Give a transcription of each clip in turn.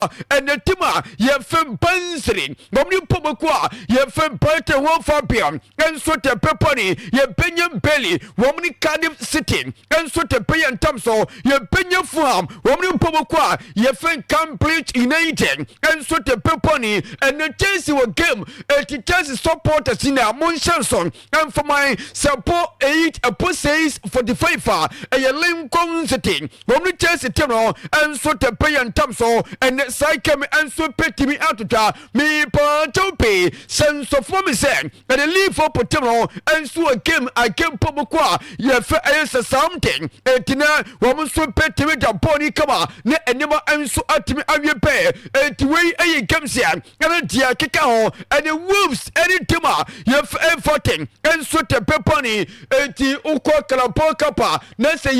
Ɛnɛ team a yɛfɛ Barnsley, wɔn ne pɔmɔko a yɛfɛ Brighton Hove Albion nso tɛ pɛpɔ ne yɛbɛnya Burnley, wɔn ne Cardiff City nso tɛ pɛ yɛn ntam so. Yɛbɛnya Fulham, wɔn ne pɔmɔko a yɛfɛ Cambridge United nso tɛ pɛpɔ ne. Ɛnɛ Chelsea wɔ game, eti Chelsea supporters na mo nhyɛ nso ɛnfaman sɛ po 8 ɛpo 6:45 a ɛyɛ Lincoln City, wɔn ne Chelsea team no nso tɛ pɛ yɛn ntam so. Ɛnɛ saa kɛm nso pɛtumi atotwa miipɔnkyɛw pii sɛ nsɔfoɔ mi sɛ ɛde Liverpool team no nso wɔ game a game pɔmɔko a yɛfɛ ɛyɛ sɛ something, eti na wɔn nso pɛtumi da bɔɔl ni kama ne nneɛma nso atumi awie pɛɛ. Eti wei ɛyɛ games a ɛne deɛ keka ho. Ɛne Wolves ɛne team a yɛfɛ Everton nso tɛ pɛpɔ ni. Eti wokɔ Carabao Cup a na sɛ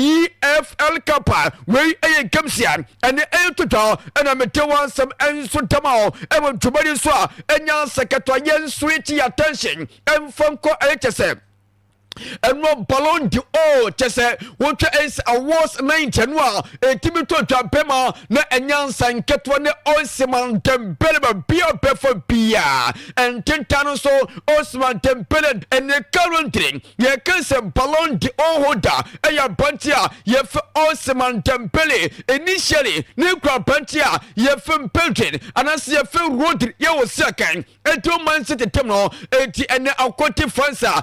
EFL Cup a, wei ɛyɛ games a ɛne ɛyɛ totɔ. Ɛna mete wɔn nsɛm nso dɛm a ɛwɔ dwumadi nso a ɛnya nsɛkɛtɔ yɛn switch attention ɛmfa nkɔ ɛyɛ kyɛ sɛ ɛno Ballon d'Or, kyɛ sɛ wotwa ɛsɛ awards night no a ɛtumi to twa bɛma na ɛnya nsa nketewa ne Ousmane Dembele ba bia bɛfa bia ɛntenta no nso. Ousmane Dembele ɛne currently yɛka sɛ Ballon d'Or holder ɛyɛ aberante a yɛfɛ Ousmane Dembele. Initially ne kura aberante a yɛfɛ Pedri anaasɛ yɛfɛ Rodri yɛwɔ siakan ɛnti Man City team no. Ɛnti ɛnɛ akɔte France a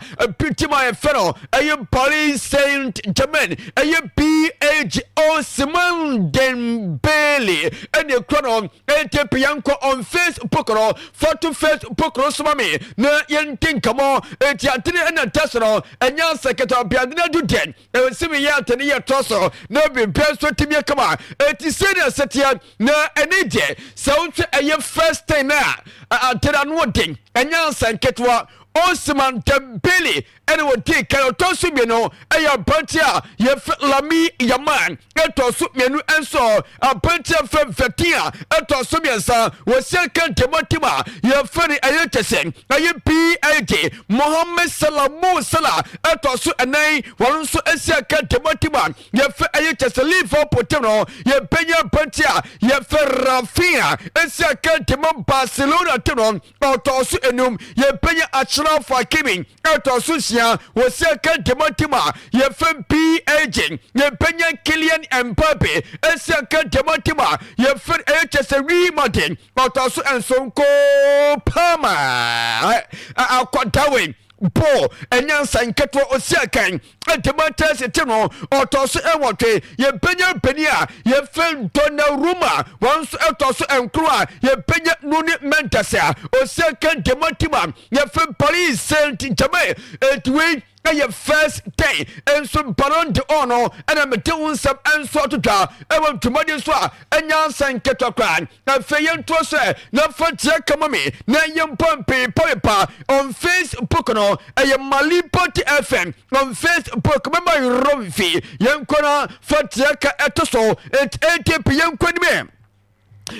team a yɛfɛ no ɛyɛ Paris Saint Germain, ɛyɛ PH Ousmane Dembele ɛne ekura no. Ɛnti piyankɔ on Facebook no, foto Facebook no soma me na yɛnti nkɔmɔ. Ɛnti antene ɛna nta so no ɛnyɛ asɛkɛtɔ biadene adu dɛn ɛwɔ mi yɛ atene yɛ tɔ so na biribiara nso tumi kama. Ɛnti sɛdeɛ sɛteɛ na ɛne deɛ sɛ wohwɛ ɛyɛ first time a atene ano den, ɛnyɛ ansa nketewa. Ousmane Dembele ɛne wɔdi kan. Ɔtɔ so mmienu ɛyɛ aberante a yɛfɛ Lamine Yamal, ɛtɔ so mmienu nso aberante a fɛ Vitinha, ɛtɔ so mmiɛnsa wɔsi aka ntɛmɔtɛm a yɛfɛ no ɛyɛ kyɛsɛ ɛyɛ PAG Mohamed Salah, Mo Salah, ɛtɔ so ɛnan. Wɔn nso asi aka ntɛmɔtɛm a yɛfɛ ɛyɛ kyɛsɛ Liverpool team no. Yɛbɛnya aberante a yɛfɛ Raphinha asi aka ntɛmɔ Barcelona team no, ɔtɔ so enum. Yɛbɛnya Achraf Hakimi, ɛtɔ so nsia, wɔsi aka ntɛmɔtɛm a yɛfɛ PAG. Yɛbɛnya Kylian Mbappe esi aka ntɛmɔtɛm a yɛfɛ ɛyɛ kyɛsɛ Real Madrid, ɔtɔ so nson. Cole Palmer akɔdawe bɔɔl ɛnya nsa nketewa, osi akan ntɛmɔtɛm sete no, ɔtɔ so ɛwɔtwe. Yɛbɛnya mpanin a yɛfɛ Donnarumma, wɔn nso ɛtɔ so nkoro a yɛbɛnya Nuno Mendes a osi aka ntɛmɔtɛm a yɛfɛ Paris Saint Germain. Etiwei ɛyɛ first 10 nso Ballon d'Or no ɛna mete wo nsɛm nso atotwa ɛwɔ dwumadi nso a ɛnya nsa nketewa koraa. Afei yɛntoa sɛ na fa tia kama me na yɛmpɔ mpeepapepa on Facebook no, ɛyɛ Malipot FM on Facebook. Mɛma yerɔ mfi yɛnkɔ no fa tia ka ɛto so atp yɛnkɔ nim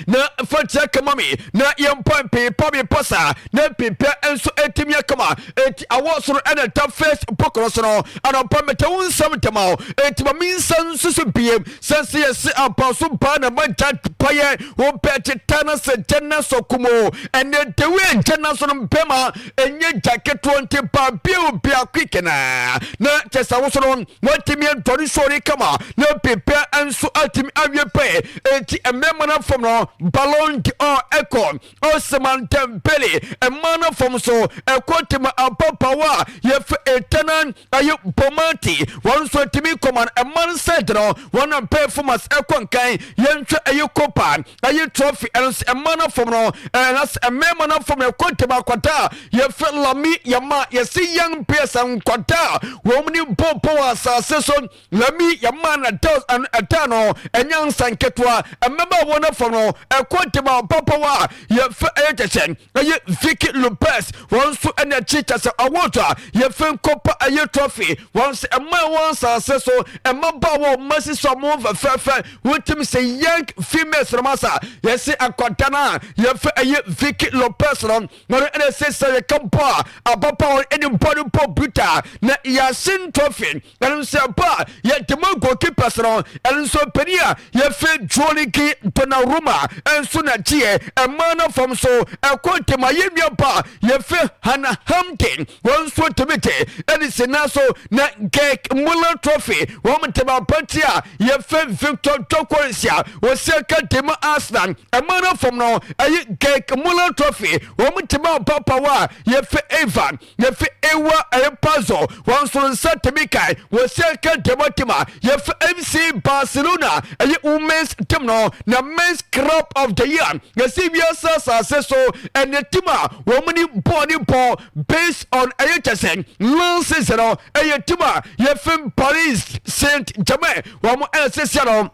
na fatia kama me na yɛmpɔ mpeepa mepɔ saa na mpempɛ nso ɛtumi akama. Enti awɔ soro ɛna ta Facebook no so no anɔpa mɛtɛ wo nsɛm ntɛma o. Enti ma me nsa nso so biem sɛ sɛ yɛse ampa so baa na magya payɛ wopɛ kyeta no sɛ gyɛ so kumo ɛnɛ dewe ɛgyɛ na so no mpɛma ɛnyɛ gya ketewa nti ba bio biako kenaa na kyɛ sɛ wo so no watumi adɔre sɔre kama na mpempɛ nso atumi awie pɛ. Enti mmarima no fam no, Ballon d'Or ɛkɔ Ousmane Dembele. Mmaa no fam so ɛkɔ tema ababaawa a yɛfɛ Aitana ɛyɛ Bonmati, wɔn nso atumi kɔma no. Mmaa no side no wɔn na performance ɛkɔ nkan. Yɛnhwɛ ɛyɛ Copa ɛyɛ trophy ɛno nso mmaa no fam no ɛna mmarima no fam no ɛkɔ tema akwadaa a yɛfɛ Lamine Yamal. Yɛsi young players nkwadaa wɔn ni bɔɔbɔ wɔ asase so. Lamine Yamal na ɛda no ɛnya nsa nketewa. Mmabaawa no fam no ɛkɔ tema ababaawa a yɛfɛ ɛyɛ kyɛkyɛ ɛyɛ Vicky Lopez, wɔn nso ɛna akyi kyɛ sɛ award a yɛfɛ nkɔpa ɛyɛ trophy. Wɔn nso mmaa wɔn asase so mmabaawa wɔn asi so ɔmo fɛfɛɛfɛ wɔntumi sɛ young females no masa yɛsi akwadaa no a yɛfɛ ɛyɛ Vicky Lopez no, wɔn ɛna ɛsɛ sɛ yɛka bɔ a ababaawa ɛne bɔ no bɔ brutal na Yashin trophy. Ɛno nso ɛbɔ a yɛde mu goalkeepers no, ɛno nso panin a yɛfɛ Gianluigi Donnarumma. Barcelona nso na gyeɛ. Mmaa no fam so ɛkɔ ntɛm a yɛn nua ba yɛfɛ Hannah Hampton, wɔn nso tumi gye ɛde si nan so. Na Gerd Muller Trophy, wɔn ntɛm aberanteɛ a yɛfɛ Victor Gyökeres a wɔsi aka ntɛm Arsenal. Mmaa no fam no, ɛyɛ Gerd Muller Trophy, wɔn ntɛm ababawa a yɛfɛ Eva, yɛfɛ Ewa ɛyɛ Puzzle, wɔn nso nsa tumi kae wɔsi aka ntɛm team a yɛfɛ FC Barcelona, ɛyɛ women's team no. Na men's club of the year, yɛsi wiase asase so ɛnɛ team a wɔn ni bɔɔl ni bɔɔl based on ɛyɛ kyɛ sɛ last season no, ɛyɛ team a yɛfɛ Paris Saint Germain. Wɔn ɛsɛsɛ no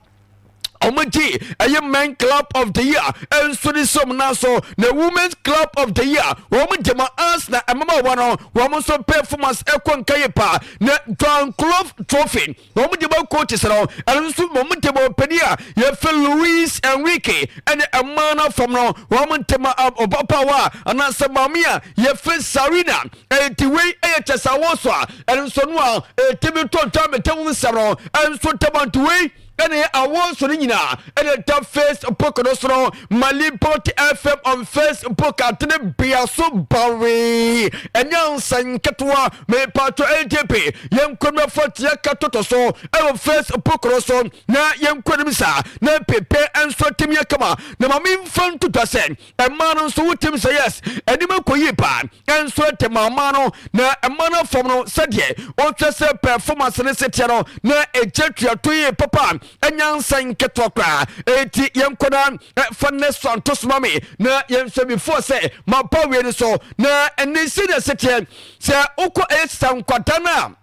ɔmo gye ɛyɛ men club of the year ɛnso ne som na so. Na women's club of the year, wɔn gye ma Arsenal mmabaawa no, wɔn nso performance ɛkɔ nka yie paa. Na Johan Cruyff Trophy, wɔn gye ma coaches no, ɛno nso wɔn gye ma ɔpanin a yɛfɛ Luis Enrique. Ɛne mmaa no fam no, wɔn ntɛm ɔbabaawa a anaasɛ maame a yɛfɛ Sarina. Ɛnti wei ɛyɛ kyɛ sɛ awɔ so a ɛno nso no a ɛtumi tɔ ntɔ amɛtɛm nsɛm no ɛnso ntɛm. Nti wei ɛne awɔ nso no nyinaa ɛne da Facebook no so no, Malibot FM on Facebook atene bea so bawee, ɛnyɛ nsa nketewa. Mepatɔ ATP, yɛnkɔ no afa tia ka toto so ɛwɔ Facebook no so na yɛnkɔ nim saa na pepe nso atumi yɛ kama. Na ma memfa ntotɔ sɛ ɛmaa no nso wotim sɛ yes, anim akɔ yie paa ɛnso ɛte maamaa no. Na ɛma no fam no, sɛdeɛ ɔhwɛ sɛ performance ne seteɛ no na ɛgya tuato yie papa, ɛnya nsa nketewa koraa. Eti yɛnkɔ na fa ne so anto soma me na yɛnhwɛ before sɛ maba wie no so. Na ɛne sɛdeɛ seteɛ sɛ wokɔ ɛyɛ sisa nkwada no a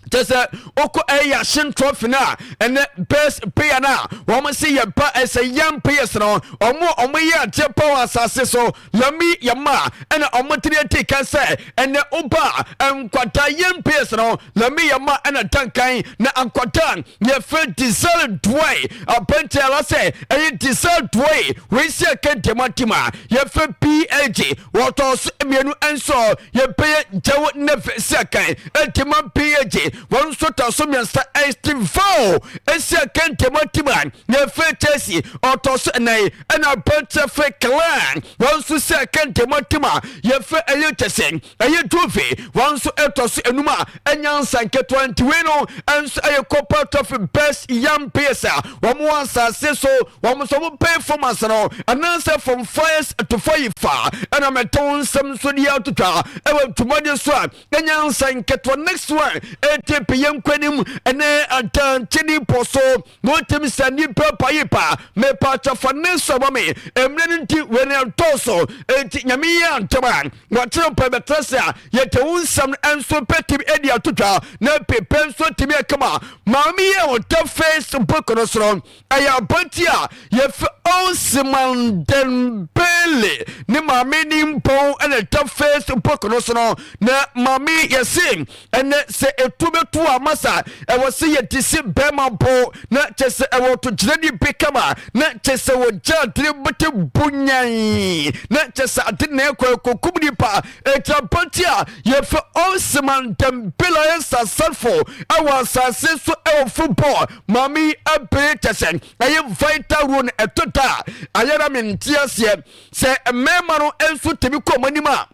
kyɛ sɛ wokɔ ɛyɛ Yashin Trophy no a, ɛnɛ best player no a wɔn se yɛ ba ɛsɛ young players no, ɔmo yɛ adeɛ pa wɔ asase so, Lamine Yamal ɛna ɔmo tiri ati kan sɛ ɛnɛ ɔba nkwadaa young players no, Lamine Yamal ɛna dankan. Na nkwadaa yɛfɛ Desire Doue abɛnti ala sɛ ɛyɛ Desire Doue, wɔsi ɛka ntɛm team a yɛfɛ PSG, wɔtɔ so mmienu. Nso yɛbɛyɛ Joao Neves si akan ɛntɛm PSG, wɔn nso tɔ so mmiɛnsa. Estevao esi aka ntɛm team a yɛfɛ Chelsea, ɔtɔ so ɛnan. Ɛna abɛnti fɛ Clan, wɔn nso si aka ntɛm team a yɛfɛ ɛyɛ kyɛsɛ ɛyɛ Juve, wɔn nso ɛtɔ so enum a ɛnya nsa nketewa. Ntiwei no nso ɛyɛ Copa Trophy best young players a wɔn wɔ asase so, wɔn nso wɔn performance no anaasɛ from first to five a ɛna mɛtɔn nsɛm nso de atotwa ɛwɔ dwumadie so a ɛnya nsa nketewa. Next one, ATP, yɛn nkwanim ɛnɛ adankyeni pɔ so na wɔntɛm sɛ nipa payipa mɛpa kyɛfa ne sɔbɔ me mmerɛ no nti wɛne ɛtɔ so. Enti Nyame yɛ antɛm a wɔkyerɛ mpɛ bɛtɛ sɛ a yɛtɛ wo nsɛm nso pɛtumi adi atotwa na pepe nso tumi akama. Maame yi a ɔda Facebook no soro ɛyɛ abɔnti a yɛfɛ Ousmane Dembele ne maame ne mpɔn ɛna ɛda Facebook no so no. Na maame yɛse ɛnɛ sɛ etu bɛtu a masa ɛwɔ sɛ yɛde si bɛrima bo na kyɛ sɛ ɛwɔ to gyina ni bi kama na kyɛ sɛ wɔgya adene bɛte bonyan na kyɛ sɛ ade na ɛkɔ ɛkɔkum nipa. Ɛti abɔnti a yɛfɛ Ousmane Dembele ayɛ successful ɛwɔ asase so ɛwɔ football, maame abere kyɛ sɛ ɛyɛ vital role. Ɛto da a ayɛra me nte aseɛ sɛ mmarima no nso tumi kɔ ɔmo anim a,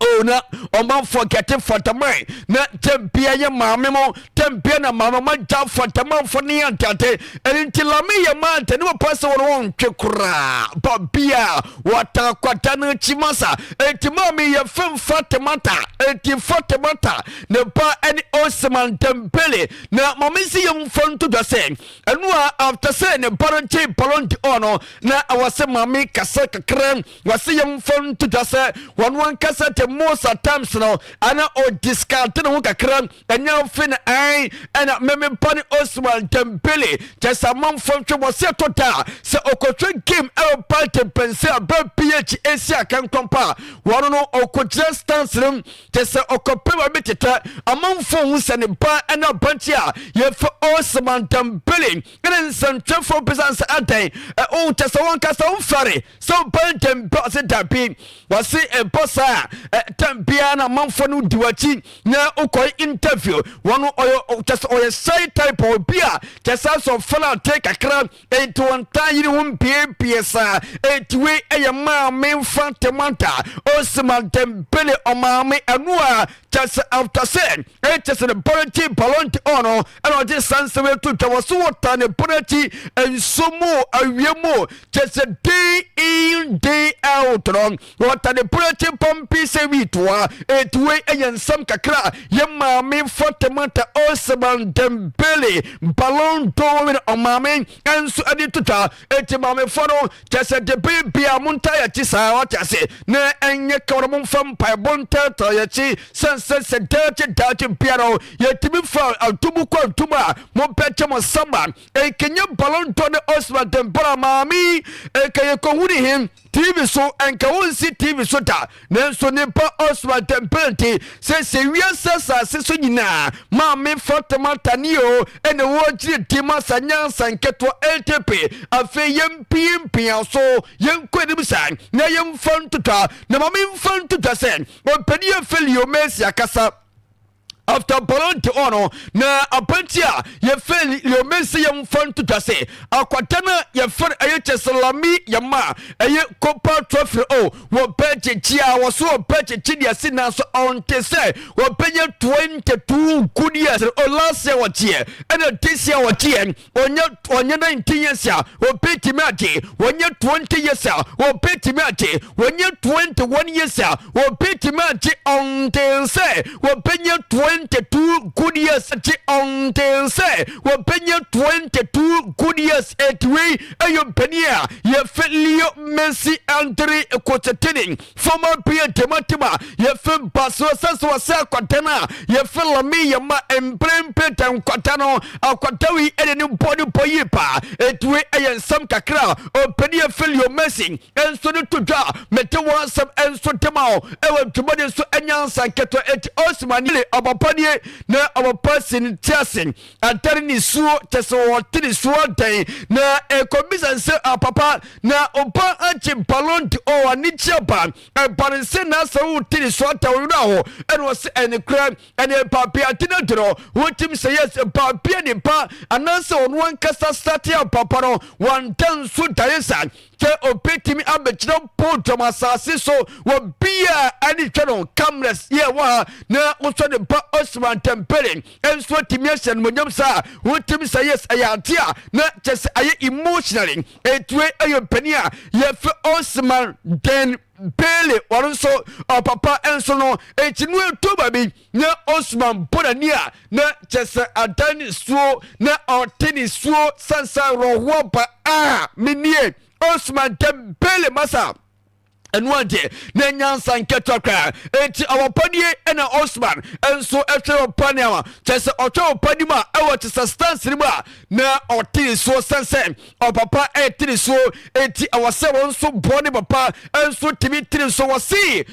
oh, na ɔman forget fataman na tɛmpia yɛ maame mo tɛmpia na maame mo agya fatamanfo ne yɛ ntante. Ɛno nti Lamine Yamal ntɛ ne wɔpa sɛ wɔn wɔntwe koraa babia wɔta kwata no akyi masa. Enti maame yɛ fɛn Fatimata, enti Fatimata ne ba ɛne Ousmane Dembele. Na maame si yɛ mfa nto dwa sɛ ɛno a after sɛ ne ba no gye Ballon d'Or no, na ɛwɔ sɛ maame kasa kakra. Wɔsi yɛ mfa nto dwa sɛ wɔn ankasa te most at times no ana ɔdiscard ne ho kakra, ɛnyɛ afe na ɛn ɛna mɛmɛ ba ne Ousmane Dembele kyɛ sɛ amanfoɔ ntwe. Wɔsi ɛtɔ da sɛ ɔkɔtwe game ɛwɔ party mpɛnsɛ a bɛ ph esi akankɔmpa a wɔn no ɔkɔgyina stance no kyɛ sɛ ɔkɔpɛ wa bi tetɛ amanfoɔ ho sɛ ne ba ɛna abɔnten a yɛfɛ Ousmane Dembele ɛne nsɛntwerɛfoɔ bisa sɛ adan ɛo kyɛ sɛ wɔn kasa wɔn fɛre sɛ ɔba Dembele. Ɔsɛ dabi, wɔsi ɛbɔ saa. Time biara na amanfoɔ no di w'akyi na wokɔ interview wɔn. Ɔyɛ kyɛ sɛ ɔyɛ shy type, obi a kyɛ sɛ asɔ fɛlɛ ate kakra, enti wɔn taa yiri ho mpiepie saa. Enti wei ɛyɛ Maame Fatimata Ousmane Dembele, ɔmaame ɛno a kyɛ sɛ after sɛ ɛkyɛ sɛ ne bɔlɔnkye Ballon d'Or no, ɛna ɔgye sansan etu twa wɔ so. Wɔta ne bɔlɔnkye nsuo mu, awie mu, kyɛ sɛ day in, day out no, wɔta ne bɔlɔnkye pɔmpi sɛ wii toa. Eti wei ɛyɛ nsɛm kakra yɛ Maame Fatimata Ousmane Dembele, Ballon d'Or winner, ɔmaame nso ɛde tutwa. Eti maamefoɔ no, kyɛ sɛ de bia mo nta yɛkyi saa, ɔte ase na ɛnyɛ kawara, mo nfa mpaebɔ ntɛɛtɛɛ yɛkyi sɛnsɛ sɛ daakye daakye biara yɛtumi fa atumu kɔ atumu a mo bɛkyɛ mo sama. Ɛkɛnyɛ Ballon d'Or ne Ousmane Dembele, maame ɛkɛ yɛkɔhuni him TV so, ɛnka wonsi TV so da, nanso nipa Ousmane Dembele nti sɛ wiase asase so nyinaa, Maame Fatima Tanio ɛna wɔgyere di ma sa nyansa nketewa atp. Afei yɛmpimpia so, yɛnkɔ anim saa na yɛmfa ntotwa na maame mfa ntotwa sɛ ɔmpani yɛfɛ Leo Messi akasa after Ballon d'Or no. Na aberanteɛ a yɛfɛ Leo Messi, yɛmfa ntotwa sɛ akwada no a yɛfɛ no ɛyɛ kyɛ sɛ Lamine Yamal, ɛyɛ Copa Trophy o, wɔbɛgyegye a wɔso wɔbɛgyegye deɛ si, nanso ɔnte sɛ wɔbɛnya 22 good years o. Last year wɔgyeɛ, ɛna this year wɔgyeɛ. Ɔnyɛ 19 years a wɔbɛtumi agye, wɔnyɛ 20 years a wɔbɛtumi agye, wɔnyɛ 21 years a wɔbɛtumi agye. Ɔnte sɛ wɔbɛnya 22 good years agye, ɔnte sɛ wɔbɛnya 22 good years. Etiwei ɛyɛ mpanin a yɛfɛ Leo Messi Andre Kotsetini, former player tematima yɛfɛ Barcelona, sɛ sɛ wɔsɛ akwada no a yɛfɛ Lamine Yamal, mprempren ta nkwada no, akwada wi ɛde ne bɔ ne bɔ yie paa. Etiwei ɛyɛ nsɛm kakra ɔmpanin yɛfɛ Leo Messi nso ne to dwa. Mete wɔn asɛm nso tema o ɛwɔ dwumadi nso ɛnya nsa nketewa. Eti Ousmane le ɔbɔpa nie na ɔbɔpa si ne ti ase adare ne suo, kyɛ sɛ wɔte ne suo adan na ɛkɔbisa sɛ apapa na ɔba agye Ballon d'Or, anigye aba ɛba ne sɛ na asɛ wote ne suo ada wo werɛ hɔ. Ɛna ɔsɛ ɛne kora ɛne baabi ade no duro wotim sɛ yes, baabi a nipa anaasɛ ɔno ankasa start a papa no wanta nso daeɛ sa sɛ obetumi abɛgyina podium asase so wɔ bia ɛne twɛ no cameras yɛ wɔ ha na wosɔ ne ba Ousmane Dembele nso atumi ahyɛ nomonyam saa, wotumi sɛ yes, ɛyɛ ade a na kyɛ sɛ ayɛ emotionally. Etue ɛyɛ mpanin a yɛfɛ Ousmane Dembele, wɔn nso ɔpapa nso no eti no etu baabi na Osman bɔ n'ani a na kyɛ sɛ adan ne suo na ɔte ne suo sansan rɔhoɔ ba a menie Osman Dembele masa ɛno adeɛ na nyansa nketewa koraa. Enti ɔwɔpa nie ɛna Osman nso ɛhwɛ ɔpa nneɛma, kyɛ sɛ ɔhwɛ ɔpa nim a ɛwɔ kyɛ sɛ stance no mu a na ɔte ne suo sɛnsɛn ɔpapa ɛte ne suo. Enti ɛwɔ sɛ wɔn nso boɔ ne papa nso tumi te ne so. Wɔ se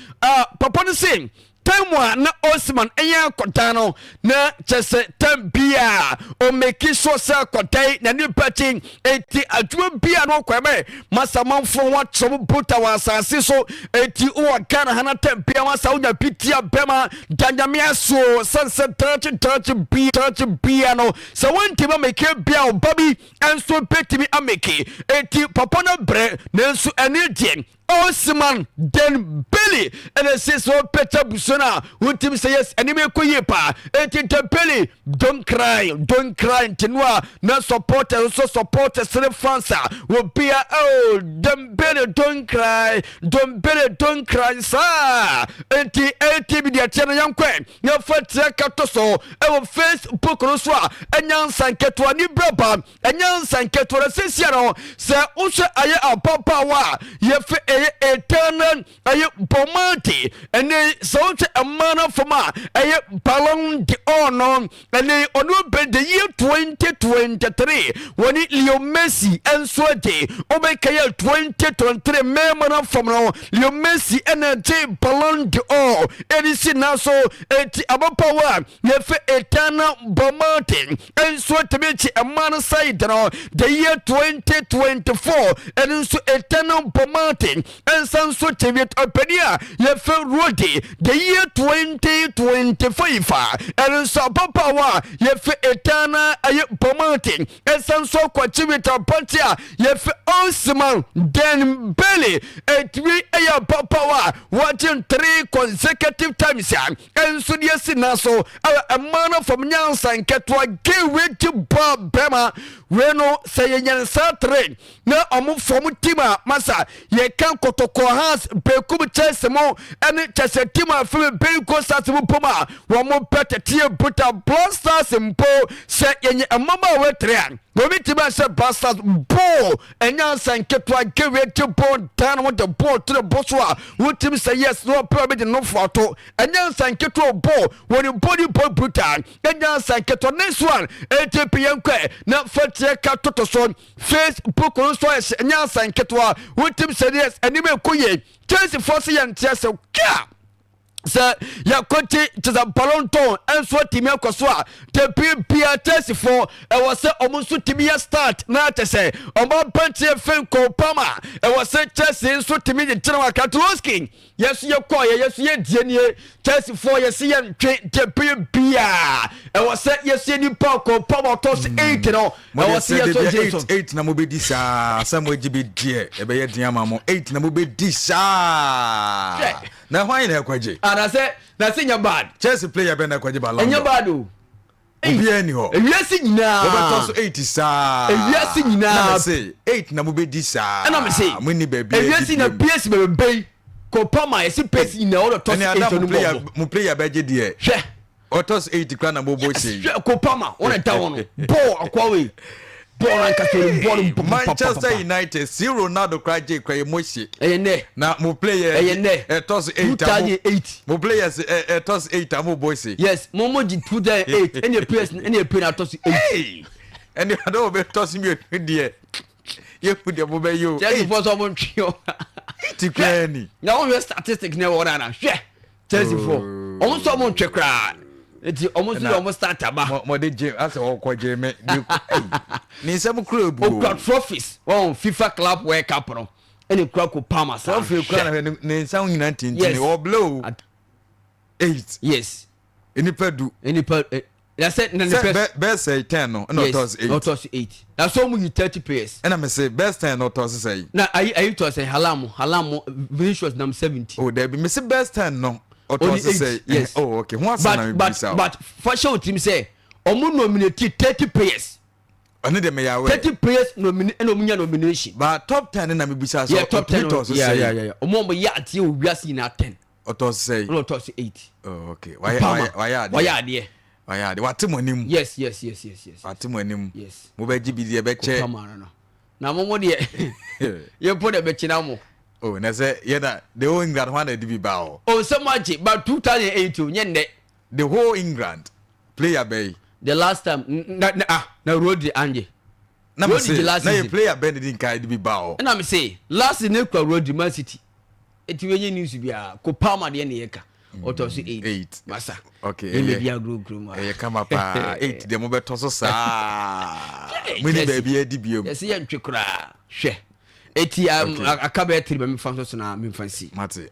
papa no se time a na Osman ɛyɛ akɔdan no na kyɛ sɛ time bia ɔmake sure sɛ akɔdan n'ani bɛgye. Eti adwuma bia no ɔkɔ ɛbɛ masamanfoɔ ho akyerɛ buta wɔ asase so. Eti wɔ Ghana ha na time bia wasa wonya bi tia bɛma da Nyame aso sɛnsɛ daakye daakye bia daakye bia no sɛ wɔntumi amake bia, ɔba bi nso bɛtumi amake. Eti papa no brɛ, nanso ɛne deɛ Osman Dembele ɛna ɛsɛ sɛ ɔpɛkyɛ busua no a wontimi sɛ yes, anim ɛkɔ yie paa. Enti Dembele, don't cry, don't cry. Nti no a na supporters nso, supporters ne fans a wɔbia, oh, Dembele, don't cry, Dembele, don't cry saa. Enti ɛti bi deɛ teɛ no, yɛnkɔ yɛmfa tia kato so ɛwɔ Facebook no so a ɛnya nsa nketewa ne brɛba ɛnyɛ nsa nketewa no sesia no. Sɛ wohwɛ ayɛ ababaawa a yɛfɛ ɛyɛ Etana ɛyɛ Bonmati, ɛne sɛ wohwɛ mmaa no fam a ɛyɛ Ballon d'Or no, ɛne ɔno bɛ the year 2023 wɔne Leo Messi nso agye. Wobɛka yɛ 2023 mmarima no fam no, Leo Messi ɛna gye Ballon d'Or ɛde si na so. Eti ababaawa a yɛfɛ Etana Bonmati nso atumi akyi mmaa no side no the year 2024, ɛno nso Etana Bonmati. Ɛnsa nso kyɛ ɔpanin a yɛfɛ Rodi the year 2025 a ɛno nso ababaawa a yɛfɛ Etana ɛyɛ Bomati ɛnsa nso akɔkye with abante a yɛfɛ Osman Dembele. Ɛtumi ɛyɛ ababaawa a wɔagye three consecutive times a ɛnso deɛ si na so ɛwɔ ɛmaa no fam nyansa nketewa gewe gye bɔɔ bɛma wei no sɛ yɛnya nsa tere na ɔmo fam team a masa yɛka Kɔtɔkɔ, Hearts, Bekum, Chelsea mo ɛne kyɛsɛ team a fɛn Benko Stars mo pom a wɔn pɛ tɛteɛ buta Black Stars mpo sɛ yɛnyɛ mmabaawa tere a wɔn ti bɛ sɛ Black Stars bɔɔl ɛnya nsa nketewa gewe gye bɔɔl dan ho de bɔɔl tere bɔ so a wɔtim sɛ yes na wɔpɛ wɔn de nofo ato. Ɛnya nsa nketewa bɔɔl wɔn body bɔ brutal, ɛnya nsa nketewa. Next one atp yɛn kɔ na fatie ka toto so Facebook no nso ayɛ ɛnya nsa nketewa wotim sɛ yes anim ɛkɔ yie. Chelsea foɔ sɛ yɛnteɛ sɛ kaa sɛ yɛkɔgye kyesɛ Ballon d'Or ɛnso atumi akɔ so a tepi bia Chelsea foɔ ɛwɔ sɛ ɔmo nso tumi yɛ start na kyɛ sɛ ɔmo aberanteɛ fɛn Cole Palmer ɛwɔ sɛ Chelsea nso tumi gye gyina wɔ Katroski. Yɛso yɛkɔɔ yɛ yɛso yɛdie nie. Chelsea foɔ yɛsi yɛ ntwe tepi bia ɛwɔ sɛ yɛso yɛ nipa Cole Palmer ɔtɔ so 8 no ɛwɔ sɛ yɛso gye so. 8 na mobɛdi saa sɛ moagye bi deɛ ɛbɛyɛ den ama mo. 8 na mobɛdi saa na hwan na ɛkɔgye? Anasɛ na sɛ nyɛ bad. Chelsea player bɛ na ɛkɔgye Ballon Ɛnyɛ bad o. Obiara ni hɔ. Ewiase nyinaa. Wobɛtɔ so 8 saa. Ewiase nyinaa. Na mese 8 na mobɛdi saa. Ɛna mese monni baabi. Ewiase na ps bɛbɛ yi Cole Palmer yɛsi ps nyinaa ɔdɔ tɔ so 8 ɔno bɔ. Mo player bɛgye deɛ. Hwɛ. Ɔtɔ so 8 kora na mobɔ hyɛ yi. Hwɛ Cole Palmer wɔn ɛda wɔn no bɔɔl akɔwa wei bɔɔl ankasa wɔn bɔɔl bɔ. Manchester United si Ronaldo kora gye kora yɛ mo hye. Ɛyɛ nɛ. Na mo player ɛyɛ nɛ. Ɛtɔ so 8. 2008. Mo players ɛtɔ so 8 a mo bɔ hye. Yes, mo gye 2008 ɛna ps ɛna ep na atɔ so 8. Ɛne ɔdɔ wɔ bɛ tɔ so 2 deɛ yɛhu deɛ mo bɛ yi o. Chelsea fɔ sɛ ɔmo ntwe o. 8 kura ni. Na wɔn hwɛ statistic na ɛwɔ nana hwɛ Chelsea fɔ ɔmo nso ɔmo ntwe koraa nti ɔmo nso yɛ ɔmo start aba. Mo de gye asɛ ɔkɔ gye me ne nsɛm kura ebu o. Okura trophies wɔn FIFA Club World Cup no ɛna ekura Cole Palmer saa. Trophy kura na hwɛ ne nsa nyinaa tintin ɔbla o 8. Yes. Nipa 10. Nipa yasɛ na nipa. Sɛ bɛɛ sɛ 10 no ɛna ɔtɔ so 8. Ɔtɔ so 8 na so ɔmo yi 30 players. Ɛna mɛ sɛ best 10 na ɔtɔ so sɛ. Na ayi tɔ sɛ Haaland, Vinicius nam 70. O dabi, mɛ sɛ best 10 no ɔtɔ so sɛ. Yes. Oh okay, ho asɛm na mi bisa o. But fashion team sɛ ɔmo nominate 30 players. Ɔne de mɛ yawɛ. 30 players nomine ɛna ɔmo nya nomination. But top 10 na mi bisa sɛ. Yeah, top 10 ɔtɔ so sɛ. Yeah, ɔmo yɛ ateɛ wɔ wiase nyinaa 10. Ɔtɔ so sɛ. Ɛna ɔtɔ so 8. Oh okay, wayɛ adeɛ. Wayɛ adeɛ. Wayɛ adeɛ, wate mo anim. Yes. Wate mo anim. Yes. Mo bɛ gye bi deɛ bɛ kyɛ. Kɔpama no na mo deɛ yɛ po deɛ bɛ kyina mo. Oh, na sɛ yɛ na the whole England hɔn na ɛde bi ba hɔ. O nsɛm agye but 2008 o nyɛ nnɛ. The whole England player bɛyi. The last time na ah na Rodri anje. Na mi se na yɛ player bɛn de di nkan de bi ba hɔ. Ɛna mi se last season ne kura Rodri Man City eti wei nye news biara. Cole Palmer deɛ ne yɛ ka ɔtɔ so 8. 8 masa. Okay. Ɛyɛ bi agorɔ kurom a ɛyɛ kama paa. 8 deɛ mo bɛ tɔ so saa mo ni baabi adi bio. Yɛsɛ yɛ ntwe koraa hwɛ eti aka bɛyɛ tiri bɛ mi fa nso so na mi nfa nsi. Mate.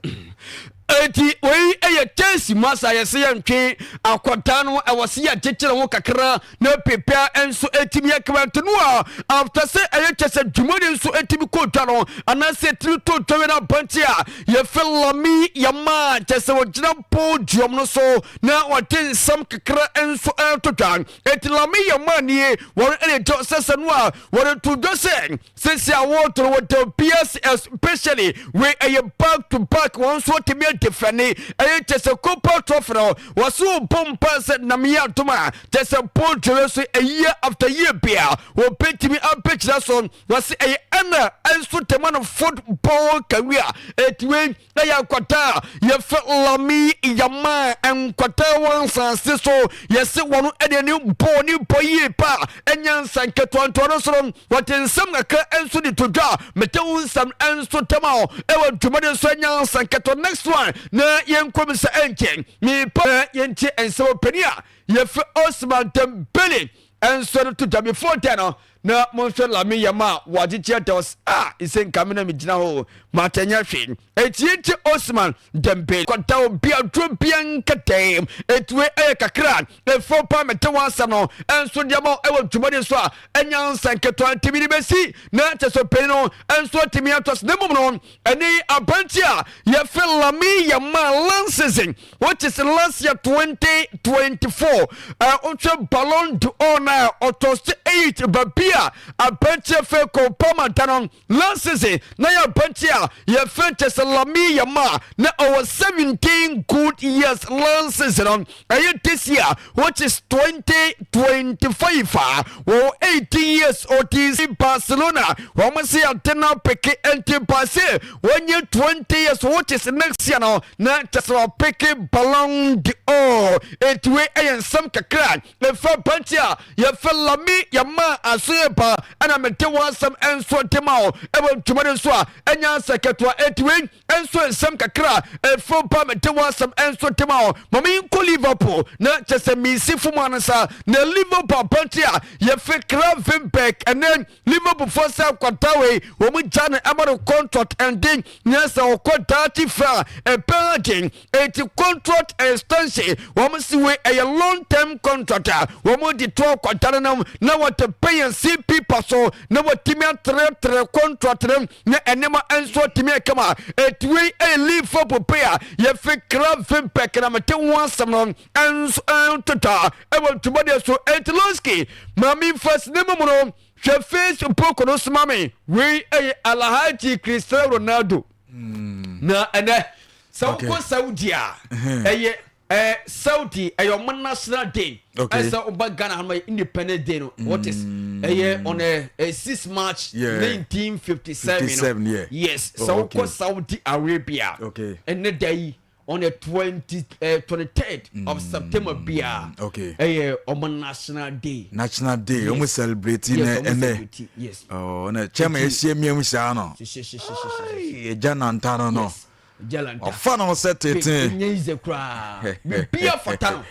Eti wei ɛyɛ Chelsea masa yɛsɛ yɛ ntwe akwadaa no ɛwɔ se yɛ kyekyere ho kakra na pepea nso etimi yɛ kama nto no a after sɛ ɛyɛ kyɛ sɛ dwumadi nso etimi kɔ dwa no anaasɛ etimi to dwa no abɔnten a yɛfɛ Lamine Yamal kyɛ sɛ wɔgyina podium no so na wɔde nsɛm kakra nso ɛto dwa. Eti Lamine Yamal nie wɔn ɛna ɛgya sɛ no a wɔde to dwa sɛ sɛsi a wɔtoro wɔ PS especially wei ɛyɛ back to back wɔn nso tumi adefɛne ɛyɛ kyɛ sɛ Copa trophy no wɔso bɔ mpa sɛ nam yɛ adom a kyɛ sɛ podium so ɛyɛ after year bia wɔbɛtumi abɛgyina so. Wɔse ɛyɛ ɛna ɛnso tɛma no football career. Ɛti wei ɛyɛ nkwadaa a yɛfɛ Lamine Yamal nkwadaa wɔ nsase so yɛse wɔn ɛde ne bɔɔ ne bɔ yie pa ɛnyɛ nsa nketewa ntoa no soro wɔte nsɛm kakra nso de to dwa. Mete wo nsɛm nso tɛm a ɛwɔ dwumadi nso ɛnyɛ nsa nketewa. Next one na yɛnkɔ mi sɛ ɛnkyɛn mepa yɛntie nsɛm ɔpanin a yɛfɛ Osman Dembele nso no to dwa before then no. Na monhwɛ Lamine Yamal a wɔagyegye ada ɔs a ese nka me na megyina hɔ o, mate nyɛ hwee. Enti yɛntie Ousmane Dembele. Kɔda obi aduro bia nka dɛm. Enti wei ɛyɛ kakra a ɛfo paa mete wɔn asɛm no nso de ama wo ɛwɔ dwumadi so a ɛnya nsa nketewa nti mede bɛsi na kyɛ sɛ ɔpanin no nso atumi atɔ so na mmom no Ɛnɛ yi aberante a yɛfrɛ Lamine Yamal last season which is last year 2024 wohwɛ Ballon d'Or no a ɔtɔ so 8 baabi a aberante yɛfrɛ Cole Palmer da no last season na yɛ aberante a yɛfrɛ kyɛ sɛ Lamine Yamal na ɔwɔ 17 good years last season no ɛyɛ this year which is 2025 a wɔwɔ 18 years ɔte Barcelona wɔn se ade no apeke nti ba sɛ wɔnyɛ 20 years which is next year no na kyɛ sɛ wɔapeke Ballon d'Or enti wei ɛyɛ nsɛm kakra ɛfa aberanteɛ a yɛfɛ Lami Yamal aso yɛ ba ɛna mede wɔn asɛm nso de ma wo ɛwɔ dwuma no nso a ɛnyɛ asɛ ketewa enti wei nso nsɛm kakra a ɛfiri ba mede wɔ asɛm nso de ma wo ma menkɔ Liverpool na kyɛ sɛ mesi fam ano sa na Liverpool abante a yɛfiri Gravenberch ɛnɛ Liverpool foɔ sɛ nkwadaa wei wɔn gya no ɛma no contract ɛnde nyɛ sɛ ɔkɔ daakye fira ɛbɛn agye eti contract extension wɔn si wei ɛyɛ long term contract a wɔn de to akwadaa no nam na wɔde pɛyɛ CP pa so na wɔtumi atrɛtrɛ contract no na nneɛma nso atumi akama eti wei ɛyɛ Liverpool player yɛfi Gravenberch na mete ho asɛm no nso ɛntota ɛwɔ ntoma so eti Lonsky maame nfa sinima mu no hwɛ Facebook no soma me wei ɛyɛ Alhaji Cristiano Ronaldo na ɛnɛ sɛ wokɔ Saudi a ɛyɛ Eh, Saudi ɛyɛ ɔmo national day. Okay. Ɛsɛ ɔba Ghana ha no Independence Day no. What is ɛyɛ on a 6 March 1957. 57, yeah. Yes. Oh, Sɛ okay. wokɔ Saudi Arabia. Okay. Ɛnɛ da yi on the 20 23rd of September bia. Okay. Ɛyɛ ɔmo national day. National day ɔmo celebrate Yes, nɛ ɔmo ɛnɛ celebrate. Yes. ɔ na chairman ehyia miam saa no Hyehyɛ hyehyɛ hyehyɛ. ɛgya nanta no no Yes. Jalanta. ɔfa no ho sɛ tete Nyɛ yize koraa. Bibia fata no.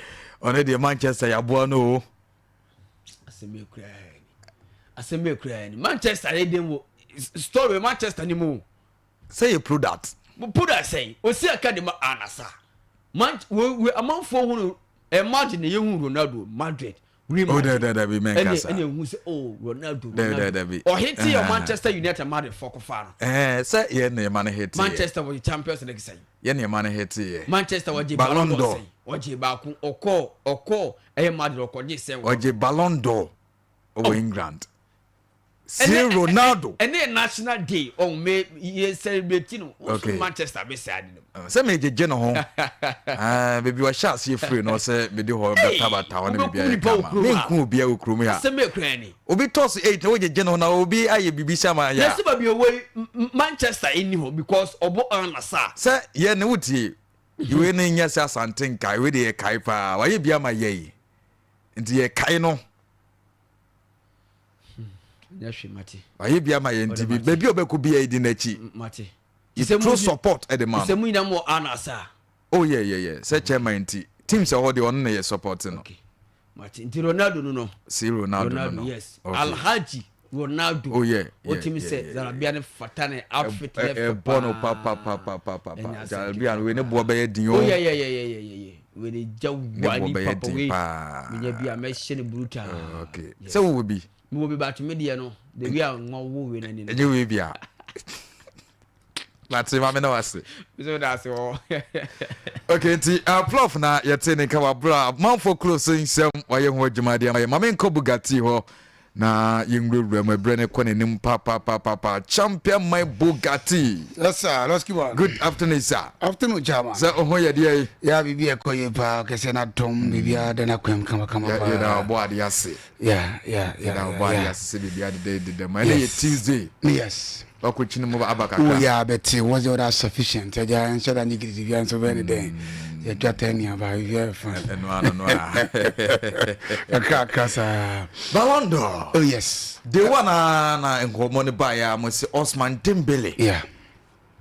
ɔno deɛ Manchester yɛaboa no o Asɛm yɛ koraa ni. Asɛm yɛ koraa ni. Manchester yɛ den wo story Manchester ni mu. Sɛ yɛ product. Mo product sɛn? Osi aka de ma anasa. Man we we amanfoɔ hunu eh, Madrid na yɛhu Ronaldo Madrid. Real Oh, Madrid. da, da, da, bi Ɛne mɛnkasa. ɛne ehu sɛ oh Ronaldo Da, da, Ronaldo. da, bi. Ɔhete yɛ Ah. Manchester United Madrid fɔ kɔfa no. Ɛɛ, sɛ yɛ nneɛma no hete yɛ Manchester wɔ Champions League sɛn. yɛ nneɛma no hete yɛ Manchester wɔgye Ballon Ballon d'Or d'Or. sɛn. Wɔgye baako ɔkɔɔ ɔkɔɔ ɛyɛ Madrid ɔkɔgye sɛn. Ɔgye Ballon d'Or wɔ England See Ronaldo. Ɛnɛ yɛ national day ɔn me yɛ celebrate no. Okay. Manchester bɛ sɛ ade no. Sɛ megyegye ne ho ah, baabi wahyɛ aseɛ firi no sɛ mede hɔ bɛtabata hɔ ne Wobɛkum biribiara nipa wɔ kama kurom ha. menku obiara wɔ kurom ha Asɛm bɛ kura ni. obi tɔ so 8 na wogyegye ne ho na obi ayɛ biribi sɛ ama yɛ a Yɛsɛ baabi ɔwɔ yi Manchester ɛni hɔ because ɔbɔ anasa. Sɛ yɛ ne wotie wei ne nyɛ sɛ Asante nkae wei de yɛkae paa wayɛ bi ama yɛ yi nti yɛkae no Nyɛ hwee mate. Wayɛ bi ama yɛ nti bi baabi a ɔbɛkɔ bi yɛ di n'akyi. Mate. Yɛ throw support ɛde ma no. Sɛ mu nyinaa mu wɔ anasa. Oh yeah yeah yeah sɛ chairman nti team sɛ hɔ deɛ ɔno na yɛ support no. Okay. Mate nti Ronaldo no no. Si Ronaldo no no. Yes. Okay. Alhaji Ronaldo. Oh yeah. yeah Otimi yeah, sɛ yeah, Zarabia ne fata ne outfit ne fɛ paa. Ɛbɔ no pa pa pa pa pa pa. Zarabia no wei ne boɔ bɛyɛ din o. Oh yeah yeah yeah yeah yeah yeah. Wei de gya wa ni papa wei. Menya bi a mɛhyɛ no brutal. Oh, okay. Sɛ wowɔ bi? Mewɔ bi but me deɛ no the way a nwa wo wei no ani no. Ɛnyɛ wei bi a. Mate ma me na wase. Mesɛ da ase wɔ. Okay, nti prof na yɛte ne nka wabra manfo kuro so nsɛm wayɛ ho adwuma deɛ ma yɛ ma menkɔ Bugatti hɔ na yɛnwurawura mu ɛberɛ no kɔ n'anim papapapapa champion my Bugatti. Yes sir, let's keep on. Good afternoon sir. Afternoon chairman. Sɛ ɔho yɛ deɛ yi. Ya biribi ɛkɔ yie paa kɛsɛ na dɔm biribi ada na kwam kama kama paa. Yɛda ɔbɔ adeɛ ase. Yeah yeah yeah. Yɛda ɔbɔ adeɛ ase sɛ biribi adeda deda mu ɛnɛ yɛ Tuesday. Yes. Wakɔkyini mu aba kakra. Oh yeah, but was the other sufficient? Ɛgya nhyɛ da nye gidigidi bia nso bɛyɛ ne dɛn. Yɛtwa tɛ nea ba biribi ayɛ fine. Ɛno ano no a. Kakra kakra saa. Ballon d'Or. Oh yes. Day one a na nkɔmmɔ no baeɛ a mo se Osman Dembele. Yeah.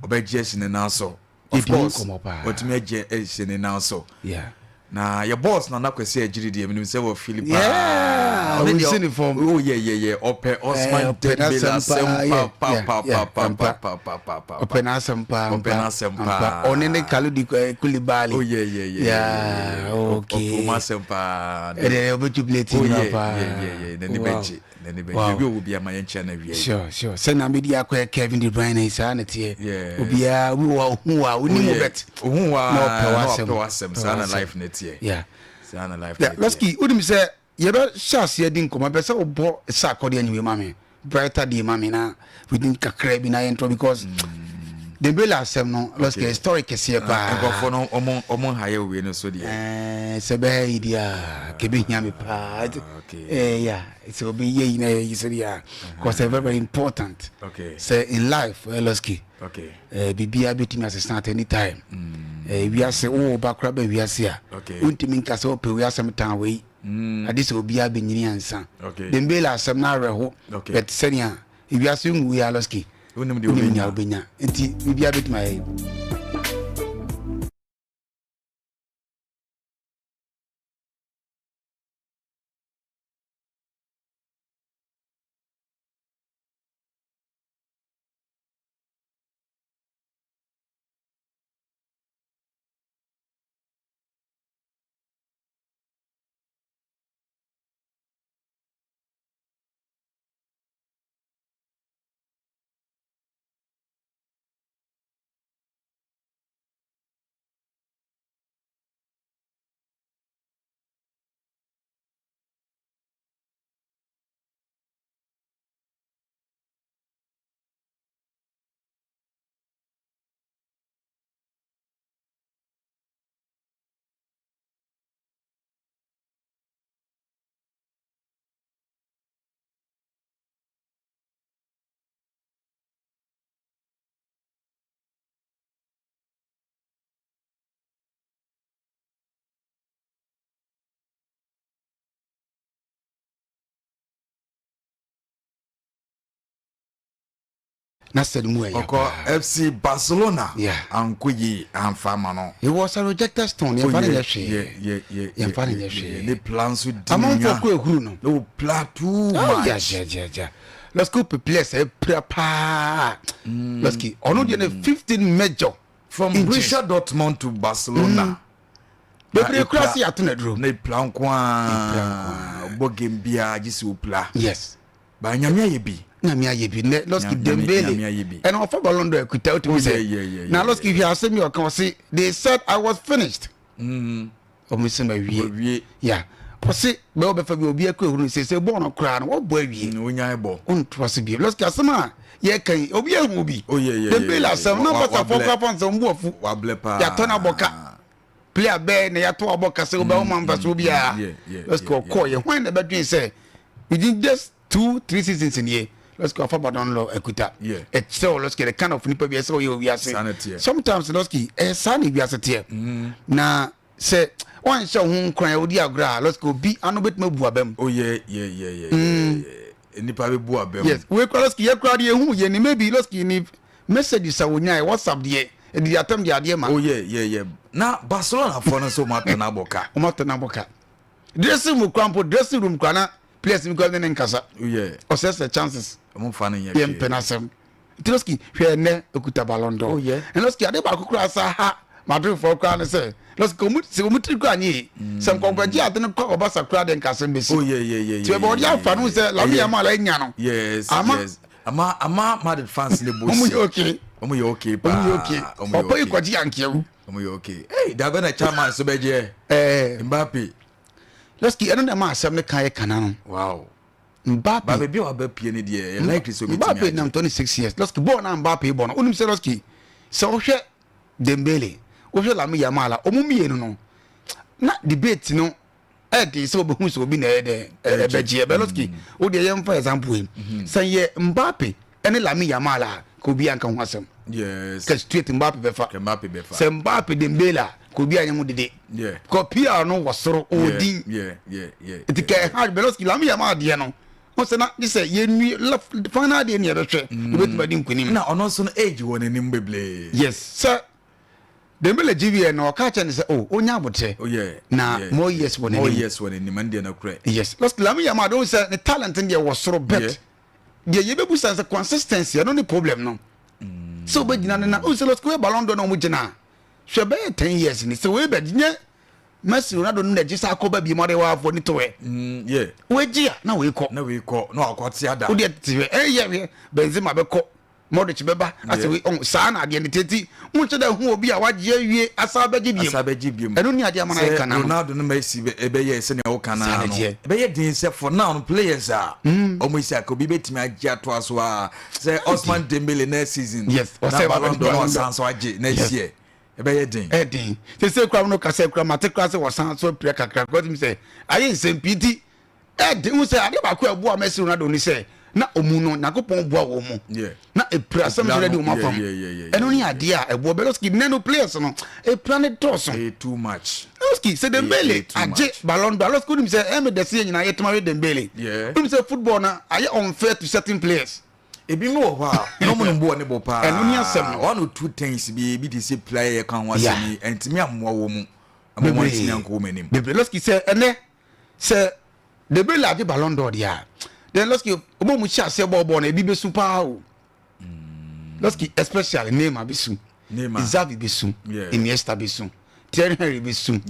Ɔbɛgye asi ne nan so. Of course. Watumi agye asi ne nan so. Yeah. Na yɛ boss Nana Kwasi Agyiri deɛ menim sɛ wɔ fili paa. Ɔno deɛ oh yeah yeah yeah ɔpɛ Osman Dembele asɛm pa pa pa pa pa pa pa pa pa. Ɔpɛ n'asɛm paa. Ɔpɛ n'asɛm paa. Ɔne ne Kaludi Koulibaly. Oh yeah yeah yeah. Yeah okay. Ɔpɛ ɔmo asɛm paa. Ɛdeɛ ɔbɛtu plate nyina paa. Oh yeah yeah yeah n'ani bɛgye. N'ani bɛgye. Baabi a ɔwɔ biara ma yɛnkyia no awia yi. Sure sure sɛnea medi akɔyɛ Kevin De Bruyne yi saa na ɛteɛ. Obiara obi wɔ hɔ ohu wa onim wo bet. Ohu wa na ɔpɛ w'asɛm saa na life no teɛ. Yeah. Saa na life no teɛ. Lɔski wonim sɛ yɛbɛhyɛ aseɛ di nkɔmmɔ bɛ sɛ wobɔ sɛ akɔdeɛ anyway ma me brighter day ma me na within kakra bi na yɛntrɔ because Dembele asɛm no Lɔski story kɛseɛ paa. Nkurɔfoɔ no ɔmo ɔmo nhayɛ wei no so deɛ. Ɛɛ sɛ bɛyɛ yi deɛ a kɛbɛhia me paa. Okay. Yeah, sɛ obi yɛ yi na yɛ yi so deɛ a because mm-hmm. very very important. Okay. Sɛ in life Lɔski. Okay. Biribiara bɛtumi asesa at any time. Mm. Wiase wowɔ ba koraa bɛ wiase a. Okay. Wontumi nka sɛ wopɛ wiasɛm tan wei. Mm. Ade sɛ obiara bɛnyini ansa. Okay. Dembele asɛm no awerɛho. Okay. But sɛnea ewiase nwu yi alɔski. Wonim deɛ wobɛnya. Wobɛnya. Nti biribiara bɛtumi ayɛ. Na sɛ mu ɛyɛ ɔkɔ FC Barcelona yeah. anko yi anfa ama no. He was a rejected stone yɛnfa ne nyɛ hwee yɛnfa ne nyɛ hwee ne plan so di amanfo kɔ ehuru no no plan too much yeah yeah yeah yeah Lɔski pe players ɛpira paa Lɔski ɔno deɛ ne 15 major from Borussia Dortmund to Barcelona. Mm. Bebree kura se yɛato no aduro. Na epira nko ara bɔ game biara gye sɛ opira. Yes. Ba nyame ayɛ bi. Nyame ayɛ bi nɛ Lɔski Dembele ɛna ɔfa Ballon d'Or akuta wotumi sɛ na Lɔski hwɛ asɛm yi ɔka ɔse they said I was finished. Mm. Ɔmo sɛ ma wie. Yeah. Ɔse bɛ ɔbɛfa bi obi akɔ ehuru sɛ sɛ bɔɔl no koraa no wɔbɔ awie. Onyae bɔ. Ɔntoa so bio. Lɔski asɛm a yɛka yi obi ehu bi. Oh yeah yeah. Dembele asɛm na mpasafo koraa fɔ nsɛm bu afu. Wablɛ paa. Yɛatɔ no abɔ ka. Player bɛɛ na yɛatɔ abɔ ka sɛ wobɛ woma mfasoɔ biara. Lɔski ɔkɔɔ yɛ hwan na ɛbɛdwen sɛ within just 2, 3 seasons nie Lɔski ɔfa Ballon d'Or akuta. Ɛkyerɛ wɔ Lɔski the kind of nipa bi ɛsɛ ɔyɛ wɔ wiase. Sometimes Lɔski ɛyɛ saa na wiase teɛ. Na sɛ wanhyɛ wo ho nkuran a wodi agorɔ a lɔsika obi ano bɛtumi abu aba mu. Oh yeah yeah yeah yeah mm. yeah nipa bɛ bu aba mu. Yes wei kura lɔsiki yɛ kura deɛ ehu yɛ ni maybe lɔsiki ni messages a wonya yɛ WhatsApp deɛ ɛdi atam deɛ adeɛ ma. Oh yeah yeah yeah na Barcelona fɔ no nso wɔn atɔ n'abɔ ka. Wɔn atɔ n'abɔ ka dressing room kura mpo dressing room kura na players bi kura ne ne nkasa. Oh yeah ɔsɛsɛ chances. Wɔn fa no nyɛ hwee. Yɛ mpɛ n'asɛm. Trotsky hwɛ ɛnɛ okuta Ballon d'Or. Oh, yeah. And Trotsky ade baako koraa sa ha Madridfoɔ koraa ne sɛ Trotsky ɔmu sɛ ɔmu tiri koraa nye yi. Mm. Sɛ nkɔnkɔgye ade no kɔ ɔba sa koraa de nka asɛm bɛsi. Oh yeah yeah yeah. Ti ɛbɛ ɔde afa no sɛ Lamine Yamal anya no. Yes ama, yes. Ama ama Madrid fans ne bo si. Ɔmu yɛ okay. Ɔmu yɛ okay paa. Ɔmu yɛ okay. Ɔpɔ yi kɔgye yankeɛw. Ɔmu yɛ okay. Hey dabɛ na chairman so bɛgye. Eh. Mbappe. Trotsky ɛno na ɛma asɛm no kan yɛ kana no. Wow. Mbappe. Ba baabi a waba pie no deɛ ɛyɛ likely sɛ obetumi Mbappe agye. nam 26 years. Lɔski bɔɔl na Mbappe bɔ no. Wonim sɛ Lɔski sɛ wohwɛ Dembele, wohwɛ Lamine Yamal a wɔn mmienu no na debate no ɛden sɛ wɔbɛhu sɛ obi na ɛyɛ dɛ ɛbɛgye ɛbɛ Lɔski wo deɛ yɛmfa example yi mhm. sɛ yɛ Mbappe ɛne Lamine Yamal a ka obi anka ho asɛm. Yes. Ka straight Mbappe bɛfa. Ka Mbappe bɛfa. Sɛ Mbappe Dembele a ka obi anyɛ ho dede. Yeah. Ka PR no wɔ soro ɔwɔ din. Yeah yeah yeah. Nti ka ɛha Beloski Lamine Yamal deɛ no. Wɔn sɛ na gye sɛ yɛnwie left final deɛ ne yɛbɛhwɛ. Yɛbɛtumi adi nkunim. Na ɔno nso no age wɔ n'anim bebree. Yes sɛ. Dembele gye wieɛ no, ɔka kyerɛ no sɛ, oh, ɔnya abotrɛ. Oh, yeah, na yeah, more years wɔ more n'anim. Years wɔ n'anim, ɛno deɛ nokorɛ. Yes. Lɔski, Lamine Yamal, de sɛ ne talent no deɛ wɔ soro, but deɛ yɛbɛbu sa sɛ consistency, ɛno ne problem no. Sɛ wobɛgyina no na, wohu sɛ lɔski woyɛ Ballon d'Or na ɔmo gyina a, hwɛ bɛyɛ 10 years ni, sɛ wei bɛ nyɛ Messi, Ronaldo no na gye sa akɔba bi mu ɔde wɔ ni to ɛ. Wagye a na wei kɔ. Na wei kɔ, na wakɔ te ada. Wodeɛ te hwɛ, ɛyɛ hwɛ, Benzema bɛkɔ, Modric bɛba, asɛ wei ɔn saa na adeɛ no tete. Wonkyɛ dɛ hu obi a wagye awie asa bɛgye biem. Asa bɛgye biem. Ɛno ne adeɛ ama no ayɛ Sɛ kana no. Ronaldo no Messi ɛbɛyɛ sɛnea woka no Saa ara na no, ɛteɛ. ɛbɛyɛ den sɛ for now no players a ɔmo esi aka obi bɛtumi agye atoa so a sɛ Osman Dembele next season Yes, na ɔsɛ Ballon d'Or na Ballon d'Or. ɔsan so agye next year, ɛbɛyɛ den. Ɛden sese kura no kasa kura mate kura sɛ wɔsan so apira kakra kura tumi sɛ ayɛ nsɛm pii ti ɛden ho sɛ adeɛ baako a ɛboa Messi, Ronaldo ni sɛ na ɔmu no Nyankopɔn boa wɔn mu na epira asɛm sɛ de wɔn afam. Ɛno ne adeɛ a ɛboa Beloski. Nnɛ no players no epira ne dɔɔso. Ɛyɛ too much. Beloski sɛ Dembele too agye much. Ballon d'Or, Beloski, wonim sɛ ɛmɛ dɛsɛ yɛ nyinaa yɛtuma we Dembele. Wonim sɛ football na ayɛ unfair to certain players. Ebi mu wɔ hɔ a na ɔmo no bɔ ne bɔ paa. Ɛno ne asɛm no. One or two things bi ebi te sɛ player yɛ ka ho asɛm yi ɛntumi amoa wɔ mu ɛmo wɔn ntumi ankɔ wɔn anim. Bebree. Lɔski sɛ ɛnɛ sɛ Dembele agye Ballon d'Or deɛ a, then lɔski ɔmo mu hyɛ aseɛ bɔɔl bɔɔl no ebi bɛsu paa o. Lɔski, especially Neymar bɛsu. Neymar. Xavi bɛsu. Iniesta bɛsu, Thierry Henry bɛsu.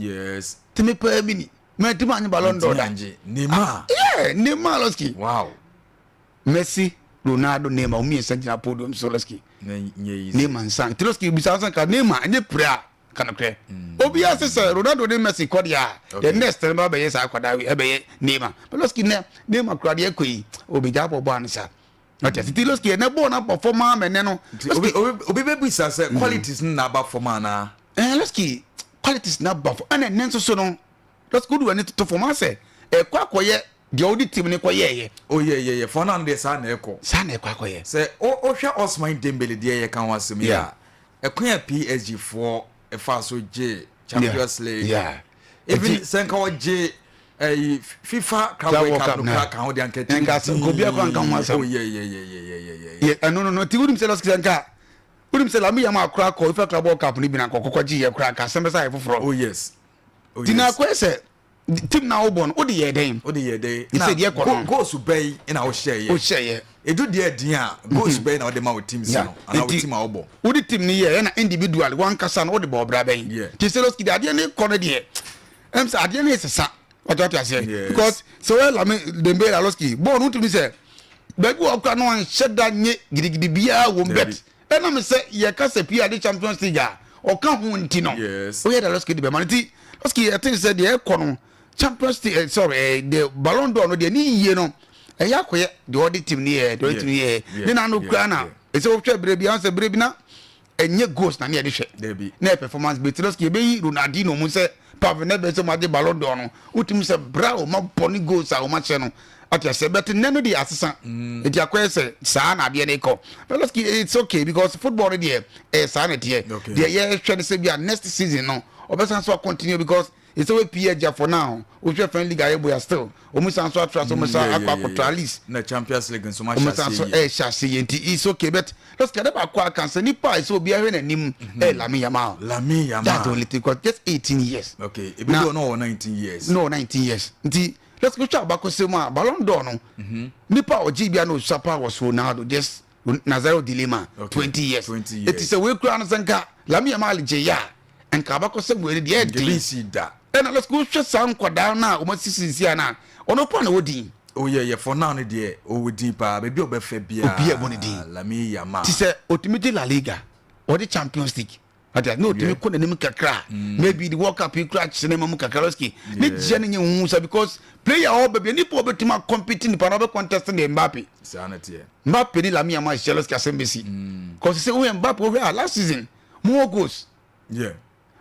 Tumi paa bi ni mɛ tumi anye Ballon d'Or da. Ntumi angye Neymar. Yeah, Neymar, lɔski. Messi, Ronaldo, Neymar, wɔn mmiɛnsa gyina podium so, lɔski. Na nyɛ easy. Neymar nsa nti lɔski bisa sɛ nka Neymar ɛnyɛ pere a ka nokorɛ obiara sɛ Ronaldo ne Messi kɔ deɛ a, the next no bɛba bɛyɛ saa akwadaa wei ɛbɛyɛ Neymar. But lɔski nɛ Neymar kura deɛ ɛkɔ yi obɛgya abɔ bɔɔl ano sa ɔtɛ titi. Lɔski ɛnɛ bɔɔl no abɔ fam ama ɛnɛ no. Nti obi bɛbisa sɛ qualities no na aba fam anaa? Ɛɛ, lɔski, qualities na aba fam ɛna ɛnɛ nso so no, lɔski, wode w'ani toto fam asɛ ɛkɔ akɔyɛ deɛ wode team no kɔyɛɛyɛ. Oh yeah, for now no deɛ saa na ɛkɔ. Saa na ɛkɔ akɔyɛ. Sɛ wohwɛ Osman Dembele deɛ yɛka ho asɛm yi a, ɛkwan a PSG foɔ ɛfa so gye Champions League, even sɛ nka ɔgye ɛyi FIFA Club World Cup no kora ka ho deɛ anka nka nka obiara kora nka ho asɛm. Oh yeah. Yɛ ɛno no nti wonim sɛ lɔski sɛ nka wonim sɛ Lamine Yamal akora kɔ FIFA Club World Cup no bi na nkɔkɔkɔ gye yɛ kora nka asɛm bɛsa yɛ foforɔ. Oh Nti na yes. akɔyɛ sɛ team na wobɔ no wode yɛ dɛn? Wode yɛ dɛn? Ne sɛ deɛ kɔ no. Goals bɛyi na wohyɛ yɛ? Wohyɛ yɛ. Edu deɛ din a goals bɛyi na wode ma wo team si no anaa wo team a wobɔ? Wode team no yɛ ɛna individual wankasa no wode bɔ ɔbra bɛn? Nti sɛ lɔski de adeɛ ne kɔ no deɛ ɛm sɛ adeɛ ne sesa wate wate aseɛ. Because sɛ wɔyɛ Lamine Dembele a, lɔski bɔɔl no wotumi sɛ baabi wɔ kora no anhyɛ da nye gidigidi biara wɔ mu, bet ɛnam sɛ yɛka sɛ pii ade Champions League a ɔka ho nti no woyɛ da lɔski de bɛma no. Nti lɔski ɛte sɛ deɛ ɛkɔ no Champions League, sorry, the Ballon d'Or no deɛ ne yie no ɛyɛ akɔyɛ deɛ ɔde team no yɛ, deɛ ɔde team no yɛ ne nano kura na ɛsɛ wohwɛ berɛ bi ansɛ berɛ bi na ɛnyɛ goals na ne yɛde hwɛ na yɛ performance bɛ. Lɔski yɛbɛyi Ronaldinho mu sɛ pav ne bɛ sɛ ɔmo agye Ballon d'Or no, wotumi sɛ bra a ɔmo abɔ ne goals a ɔmo ahyɛ no ate asɛ, bɛte nnɛ no deɛ asesa. Nti akɔyɛ sɛ saa na adeɛ no kɔ, but lɔski it's okay because football no deɛ ɛyɛ saa na ɛteɛ. Deɛ yɛhwɛ no sɛ bi a next season no ɔbɛsan so continue because ɛsɛ wɔ PSG for now, wohwɛ French league ayɛ boya still ɔmo san so atra so ɔmo san akɔ akɔtɔ at least. Na Champions League nso ma ɔmo hyɛ san so aseɛ yie. ɛhyɛ ase yie, nti it's okay. But lɔski ade baako aka sɛ nipa a ɛsɛ obi ahwɛ n'anim ɛyɛ Lamine Yamal. Lamine Yamal. That's the only thing, because just 18 years. Okay, ebi do no wɔ 19 years. No, 19 years. Nti let's go twa abakɔsɛm mu a Ballon d'Or no nipa a ɔgye bia na osua pa was Ronaldo, just Nazario de Lima. 20 years. 20 years. Eti sɛ wei kura no sɛ nka Lamine Yamal gye yɛ a, nka abakɔsɛm wei no deɛ Ebi ɛden nsi da. Ɛna let's go hwɛ saa nkwadaa no a wɔn asisi nsi a na ɔno pa na wɔ din. Oh yeah, for now no deɛ ɔwɔ din paa, baabi a ɔbɛfɛ biara. Obi a ɛbɔ ne din. Lamine Yamal. Ti sɛ otumi gye La Liga, ɔde Champions League ati na otumi kɔ n'anim kakra, maybe the World Cup yi kura kyerɛ ne mu kakra, lɔski ne gyia ne nye huhu sa because player a ɔbɛ bi nipa a ɔbɛtumi akɔmpiti nipa na ɔbɛ contest ne Mbappe. Saa na teɛ. Mbappe ne Lamine Yamal hyɛ, lɔski asɛm bɛsi cause sɛ woyɛ Mbappe wohwɛ a last season more goals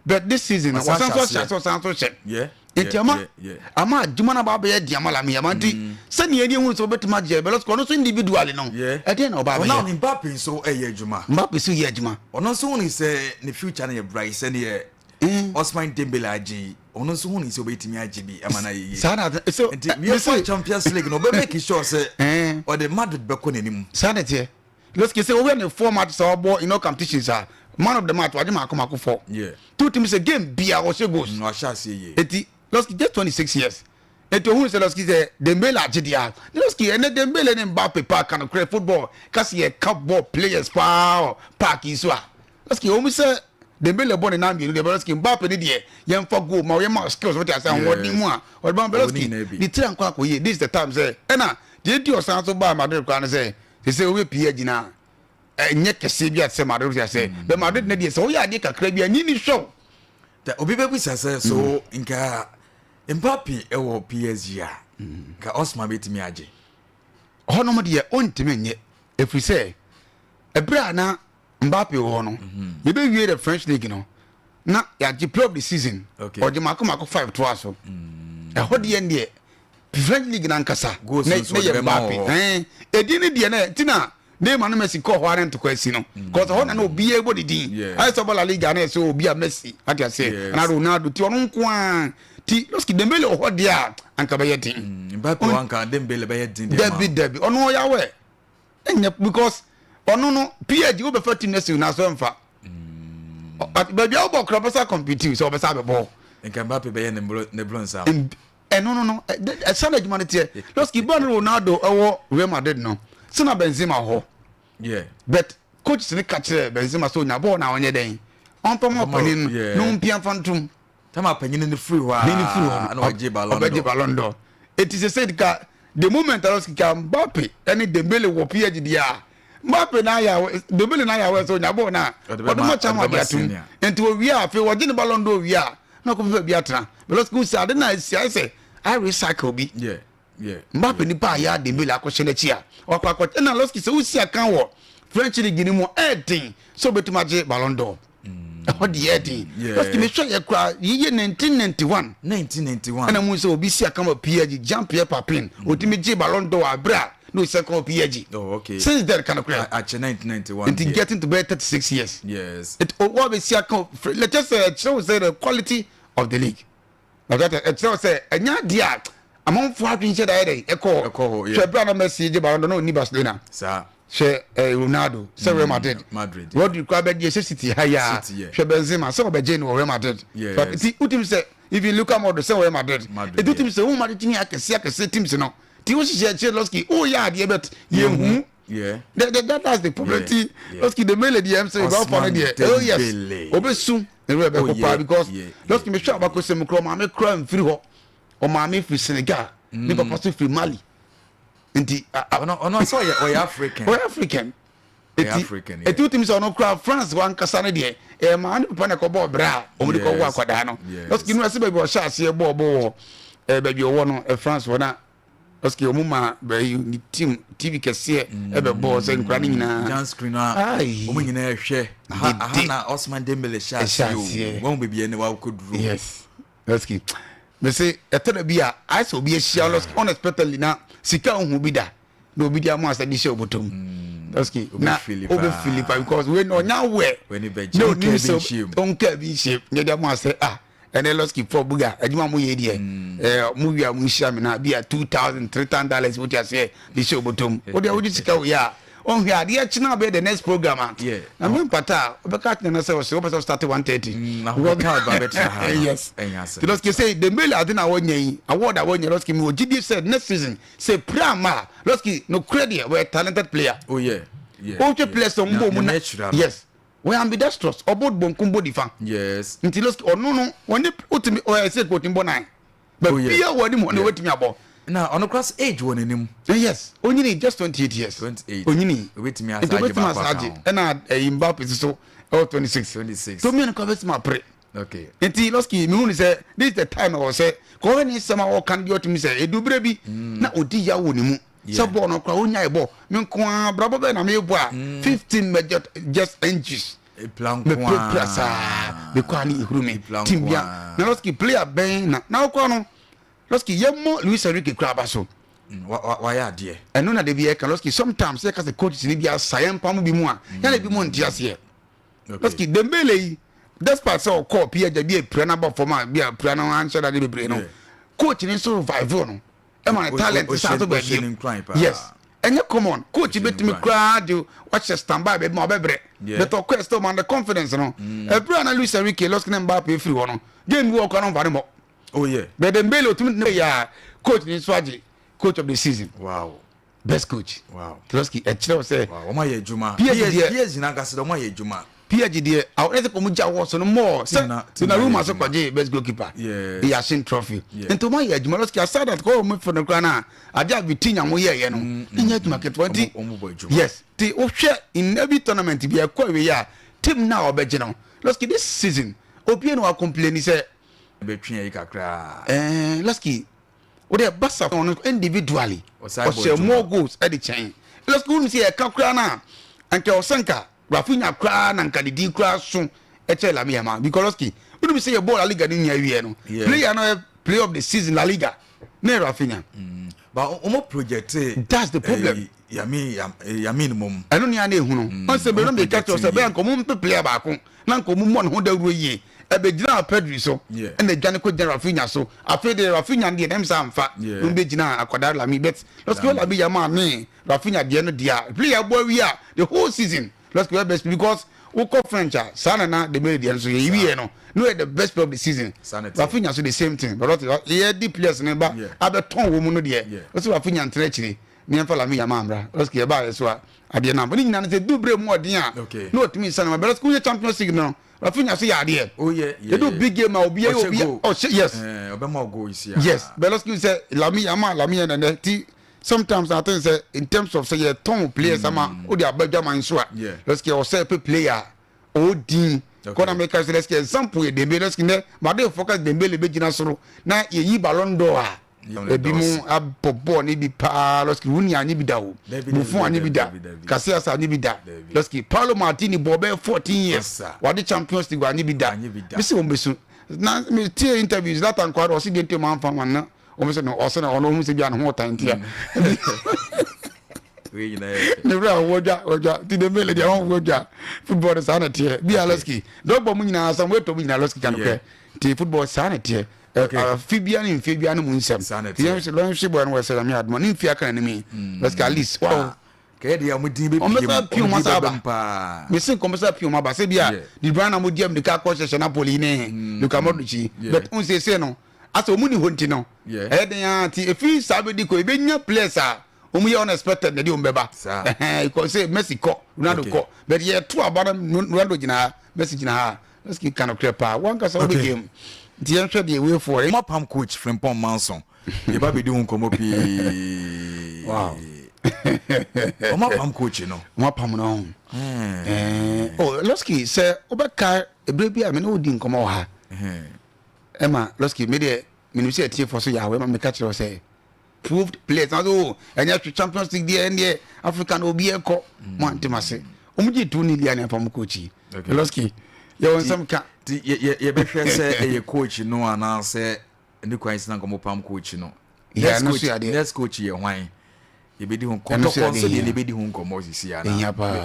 but this season Ɔsan ɔsan so hyɛ hyɛ ase, ɔsan so hyɛ. Nti ama ama adwuma no aba abɛyɛ di ama Lamine Yamal, nti sɛnea ɛdi ehun sɛ ɔbɛtumi agye bɛ, lɔski ɔno nso individually no ɛdeɛ na ɔba For now abɛyɛ. Mbappe nso ɛyɛ adwuma. Mbappe so yɛ adwuma. Ɔno nso hu ne sɛ ne future no yɛ bright sɛdeɛ Osman Dembele agye yi, ɔno nso hu ne sɛ ɔbɛtumi agye bi ama no ayɛ yie. Saa na so nti UEFA Champions League no ɔbɛ make sure sɛ ɔde Madrid bɛkɔ n'anim. Saa na teɛ, lɔski sɛ wohwɛ ne format sɛ ɔbɔ in all competitions a Man of the match wagye maako maako fɔ. Two teams sɛ game bia ɔhyɛ goals. Ɔhyɛ aseɛ yie. Eti Lɔski just 26 years. Eti ohun sɛ Lɔski sɛ Dembele agye deɛ. Lɔski ɛnɛ Dembele ne Mbappe paa ka no korɛ football kasi yɛ ka ball players paa wɔ park yi so a. Lɔski wɔn sɛ Dembele bɔ ne nan mmienu deɛ Lɔski Mbappe ne deɛ yɛn fa goal ma yɛn ma skills wɔte ase ahoɔden mu a ɔde ba Lɔski ne tiri ankɔ akɔ yie. This is the time sɛ ɛna deɛ edi ɔsan so baa Madrid koraa ne sɛ sɛ sɛ wɔyɛ pii agyina ɛnyɛ kɛseɛ bi a sɛ Madrid sɛ sɛ bɛ Madrid ne deɛ sɛ woyɛ adeɛ kakra bi a ni ni hwɛw. Obi bɛbisa sɛ so nka Mbappe ɛwɔ PSG a nka Osman bɛtumi agye? Hɔnom deɛ ɔntumi nyɛ, ɛfiri sɛ ɛberɛ a na Mbappe wɔ hɔ no, yɛbɛwie the French league no na yɛagye player of the season, ɔgye mako mako 5 toa so. Ɛhɔ deɛ deɛ French league nankasa na yɛ Mbappe ɛdin no deɛ na nti na Neymar no Messi kɔɔ hɔ ara ntokwa asi no, cause hɔ na na obiara bɔ ne din. Ayɛ sɛ ɔbɔ La Liga na ɛsɛ obi a Messi ate aseɛ na Ronaldo ti ɔno nko ara ti. Lɔski Dembele wɔ hɔ deɛ a anka bɛyɛ den. Mbappe wɔ anka Dembele bɛyɛ den deɛ. Dabi dabi, ɔno ɔyɛ awɛ ɛnyɛ because ɔno no PSG wobɛfa team no asi na so ɛmfa baabi a wobɔ kora bɛsa compete sɛ ɔbɛsa abɛbɔ. Nka Mbappe bɛyɛ ne bro nsam. Ɛno no no ɛsa na adwuma no teɛ. Lɔski bɔɔl no Ronaldo ɛwɔ Real Madrid no sena Benzema hɔ, but coach ne ka kyerɛ Benzema sɛ onya bɔɔl na ɔnyɛ dɛn ɔmfa mu ɔpanin no na ɔmpia mfa ntom. Tama panyin no firi hɔ a ne firi hɔ no ɔgye Ballon d'Or, ɔbɛgye Ballon d'Or. Eti sɛ sɛ ka the moment Lɔski ka Mbappe ɛne Dembele wɔ PSG deɛ a, Mbappe na ayɛ Dembele na ayɛ awɛ sɛ onya bɔɔl na ɔde ma kyɛn ɔde atum nti owie a, afei wɔgye ne Ballon d'Or wie a na ɔkɔpɛ baabi atena. Lɔski sɛ ade na esi ayɛ sɛ ayɛ recycle bi. Mbappe nipa a yɛ a Dembele akɔhyɛ n'akyi a ɔkɔ akɔ ɛna Lɔski sɛ wosi akan wɔ French league ni mu, ɛɛden sɛ obetumi agye Ballon d'Or. Ɛhɔ deɛ ɛɛden. Lɔski mehwɛ yɛ kora yiye 1991 1991 ɛna mu sɛ obi si akan wɔ PSG, Jean Pierre Papin, otumi gye Ballon d'Or abere a na osi akan wɔ PSG. Since then kan kora akyɛ 1991 nti getting to be 36 years. Yes. It wɔ bɛ si akan, lɛkyɛ sɛ ɛkyerɛ wo sɛ the quality of the league ɛkyerɛ wo sɛ ɛnyɛ adeɛ a amanfoɔ adwene hyɛ da yɛ dɛ ɛkɔ ɛkɔ hɔ. Hwɛ bere a na Messi gye Ballon d'Or na ɔni Barcelona. Saa. Hwɛ Ronaldo sɛ Real Madrid. Madrid. Rodri kora bɛgye sɛ City ha yi a. City, yeah. Hwɛ Benzema sɛ ɔbɛgye no wɔ Real Madrid. Yes. Nti wotim sɛ even Luka Modric sɛ wɔ Real Madrid. Madrid. Nti wotim sɛ wo Madrid tumi akɛse akɛse teams no nti wohyehyɛ akyire Lɔski woyɛ adeɛ but yɛnhu. That's the problem. Ti Lɔski Dembele deɛ ɛm sɛ ìbáwọ̀ fa no deɛ, oh yes, Dembele. obesu ne werɛ bɛkɔ paa because Lɔski mehwɛ abakɔsɛm kora, ɔmaame kora mfiri hɔ, ɔmaame firi Senegal, ne papa so firi Mali nti ɔno sɛ ɔyɛ African. Ɔyɛ African. Ɔyɛ eti African, yeah. Eti wotumi sɛ ɔno kora France wankasa no deɛ ɛyɛ maa ne papa na ɛkɔbɔ ɔbrɛ a wɔn de kɔwɔ akwadaa no. Lɔski no ɛsɛ baabi ɔhyɛ aseɛ bɔɔ bɔ wɔ baabi ɔwɔ no France hɔ na Lɔski wɔn ma bɛyi ne team TV kɛseɛ ɛbɛ bɔɔ sɛ nkura no nyinaa. Giant screen a Ayi. wɔn nyinaa hwɛ aha aha Dede. na Osman Dembele hyɛ ɛhyɛ aseɛ aseɛ. o wɔn baabi ɛne wakɔduru. Yes, Lɔski mese ɛtɔ da bi a ayɛ sɛ obi ahyia Lɔski unexpectedly na sika ohun bi da na obi di ama asɛ de hyɛ obotom. Lɔski na Obɛfili obɛfili paa. pa because wei na ɔnya wɛ W'ani bɛgye. na Ɔnkaa onim bi sɛ nhyia mu. ɔnkaa bi nhyia mu nyɛ de ama sɛ ah, ɛnɛ Lɔski fɔ buga adwuma mo yɛ deɛ mo wia mo nhyia mi na bi a 2,000, $3,000 wote aseɛ de hyɛ obotom o deɛ wogye sika wo yɛ a ɔnhwɛ adeɛ kyena bɛyɛ the next program a na me mpata a wobɛka kyena no sɛ ɔsɛ wopɛ sɛ start 1:30. Na wobɛka aba bɛtena ha no. Yes. Ɛnyɛ asɛm. Nti Lɔski sɛ Dembele ade na wɔnya yi, award a wɔnya, Lɔski mi wɔ gyidie sɛ next season sɛ pira ama a, Lɔski nokorɛ deɛ wɔyɛ talented player. Wohwɛ players a ɔmo bɔ mu na Nyame ahyira no. Yes, wɔyɛ ambidextrous, ɔbɔ bonkum bɔ nifa. Nti Lɔski ɔno no wɔne wotumi ɔyɛ sɛ kò otumi bɔ nine baabi a wɔ anim hɔ na wɔbɛtumi abɔ. Na ɔno koraa sɛ age wɔ n'anim. Yes, onyini just 28 years. 28. Onyini. Obetumi asa nti agye obetumi baako asa aka agye ho. Ɛna ɛyi Mbappe soso ɛwɔ 26. 26. To mmienu kora bɛtumi apere. Nti Lɔski mihu ni sɛ this is the time ɛwɔ sɛ kɔhɛ ne nsɛm a ɔka no deɛ ɔtumi sɛ edu bere bi na odi ya wɔ ne mu sɛ bɔɔl no kora onya ɛbɔ me nko ara brabɔ bɛɛ na mebɔ a 15 major just injuries Epla nko mepirapira saa mekɔ a ne ehuru me Epla team nko bia ara. na Lɔski player bɛn na ɔkɔ no, Lɔski yɛmmɔ Luis Enrique kora aba so. Wayɛ adeɛ. Ɛno na de bi yɛka Lɔski sometimes yɛka sɛ coaches ni bi asa yɛn mpam bi mu a yɛn bi mu nte aseɛ. Lɔski Dembele yi, despite sɛ ɔkɔɔ PSG bi apira no abɔ fam a bi a pira no anhyɛ dade bebree no, coach ni nso revive no ɛma ne talent o- san so ɔhyɛ ne baabi. nkuran paa. Yes. Ɛnyɛ common. Coach bɛtumi koraa de wahyɛ standby baabi ma ɔbɛbrɛ, but ɔkɔ still man the confidence no. Ɛberɛ a na Luis Enrique lɔski ne Mbappe firi hɔ no, game bi wɔ kora no mfa ne mmɔ. But Dembele otumi ne yɛ a coach ni nso agye coach of the season. Best coach. Lɔski ɛkyerɛ wo sɛ Wow, wɔn ayɛ adwuma. PSG deɛ- PSG n'ankasa de, wɔn ayɛ adwuma. PSG deɛ, awo ɛsɛ kɔn mu gya wɔ so no more sɛ Team na Donnarumma ayɛ so adwuma. kɔgye best goalkeeper, Yashin trophy. Nti wɔn ayɛ adwuma. Lɔski, aside that, kɔ wɔn fɛ no koraa na ade a Vitinha mo yɛ yɛ no ɛnyɛ adwuma ketewa nti. Wɔn bɔ adwuma. Yes, ti wohwɛ in every tournament bi ɛkɔ awie a, team na ɔbɛgye no, lɔski, this season obiara na wa complain sɛ Bɛtwe yi kakra. Lɔski, o de Barca ɔno individually Ɔsan bɔ ɔhyɛ adwuma. more goals ɛde kyɛn. Lɔski, wɔn si ɛka koraa na nka ɔsɛnka Raphinha koraa na nka ne din koraa so ɛkyɛ Lamine Yamal, because lɔski, wɔn mi sɛ yɛ bɔɔl La Liga ne nya awie no, player no yɛ player of the season La Liga ne yɛ Raphinha. But wɔn project. That's the problem. Yamin mom. Ɛno ni a na ehu no ɔn sɛ bɛrɛ mi ka kyerɛ sɛ bɛyɛ nka ɔmo mpɛ player baako na nka ɔmo mmɔ ne ho dawuro yie, ɛbɛgyina Pedri so, ɛna edwane kɔ gyina Raphinha so. Afei de Raphinha deɛ ɛm sɛ amfa na ɔmo bɛgyina akwadaa Lamine, but lɔski, Lamine Yamal ne Raphinha deɛ no deɛ, player bɔ awie a, the whole season lɔski yɛ best, because wokɔ French a, saa nana Dembele deɛ nso yɛ wie no no yɛ the best player of the season. Saa na ɛteɛ. Raphinha so the same thing, but yɛ di players ne ba abɛtɔn wɔ mu no deɛ, ɔsɛ Raphinha ntena akyire ne yɛmfa Lamine Yamal mmra. Lɔski, yɛbaa yɛ so a adeɛ nam ne nyinaa no sɛ du bere mu ɔden a na ɔtumi nsa no ma bɛrɛ sɛ Champions League no, Raphinha so yɛ adeɛ. Yɛdu big game a, obi yɛ Ɔhyɛ obi goal. ɔhyɛ, yes. Ɔbɛma ɔgo isi a. Yes, but lɔski sɛ Lamine Yamal, Lamine yɛ nɛnɛ ti sometimes I think sɛ in terms of sɛ yɛtɔn players ama o de aba dwaman so a, lɔski ɔsɛ pɛ player ɔwɔ din kɔna meka sɛ lɔski example yɛ Dembele. Lɔski nɛ made focus Dembele bɛ gyina soro na yɛyi Ballon d'Or a, ebi mu abɔ bɔɔl ne bi paa. Lɔski, Rooney anyi bi da o, Buffon anyi bi da, Casillas anyi bi da. Lɔski, Paolo Maldini bɔ bɛyɛ 14 years wade Champions League anyi bi da. Bisi wɔn bɛ sun na mi tie interviews Zlatan kɔ ɔsi deɛ nti ɔmo anfa wɔn na wɔn sɛ no, ɔsɛ na ɔno ɔmo sɛ bi a ne ho ɔtan tia ne wura wɔdwa wɔdwa ti Dembele deɛ wɔn wɔdwa. Football de saa na teɛ bi a, lɔski dɔgbɔ mu nyinaa sɛ wɔn eto mu nyinaa, lɔski kan kɛ ti football saa na teɛ. Afi bia ne mfe bia ne mu nsɛm yɛn sɛ lɔnhwe bɔ no wɔ sɛ nyame adoma ne mfe aka n'anim yi, lɔski, at least wow. Kɛyɛ deɛ ɔmo din bɛ pie mu, ɔmo din bɛ bɛm paa. Mesi nkɔmɔsɛ pie mu aba sɛ bi a De Bruyne na mo di amirika akɔ hyehyɛ Napoli ne Luka Modric yi, but n sese no asɛ ɔmo ni hɔ nti no ɛyɛ den a ti efi saa bɛ di kɔ ebenya players a ɔmo yɛ unexpected na ɛde ɔmo bɛba ɛhɛn ikɔ sɛ Messi kɔ, Ronaldo kɔ, but yɛ to aba no, Ronaldo gyina ha, Messi gyina ha. Lɔski kan korɛ paa wankasa ɔbɛ game nti yɛn hwɛ deɛ way forward. Mo apam coach Frimpong Manson, yɛba bɛdi ho nkɔmmɔ pii. Ɔmo apam coach no. Ɔmo apam no. Oh, lɔski, sɛ wobɛka ebere bi a mene wodi nkɔmmɔ wɔ ha ɛma lɔski, me deɛ menim sɛ atiefoɔ so yɛ awɔ ɛma meka kyerɛ wo sɛ proved players na so ɛnyɛ hwɛ Champions League deɛ, ɛneɛ Africa na obi ɛkɔ mo antem ase, ɔmo gye tu ne lia ne afa mo coach yi. Lɔski, yɛwɔ nsɛm ka. Nti yɛbɛhwɛ sɛ ɛyɛ coach no anaasɛ ne kwan sina nkɔmɔ pam coach no. Next coach, next coach yɛ hwan? Yɛbɛdi ho kɔtɔkɔ nso deɛ, yɛbɛdi ho nkɔmmɔ sisi ana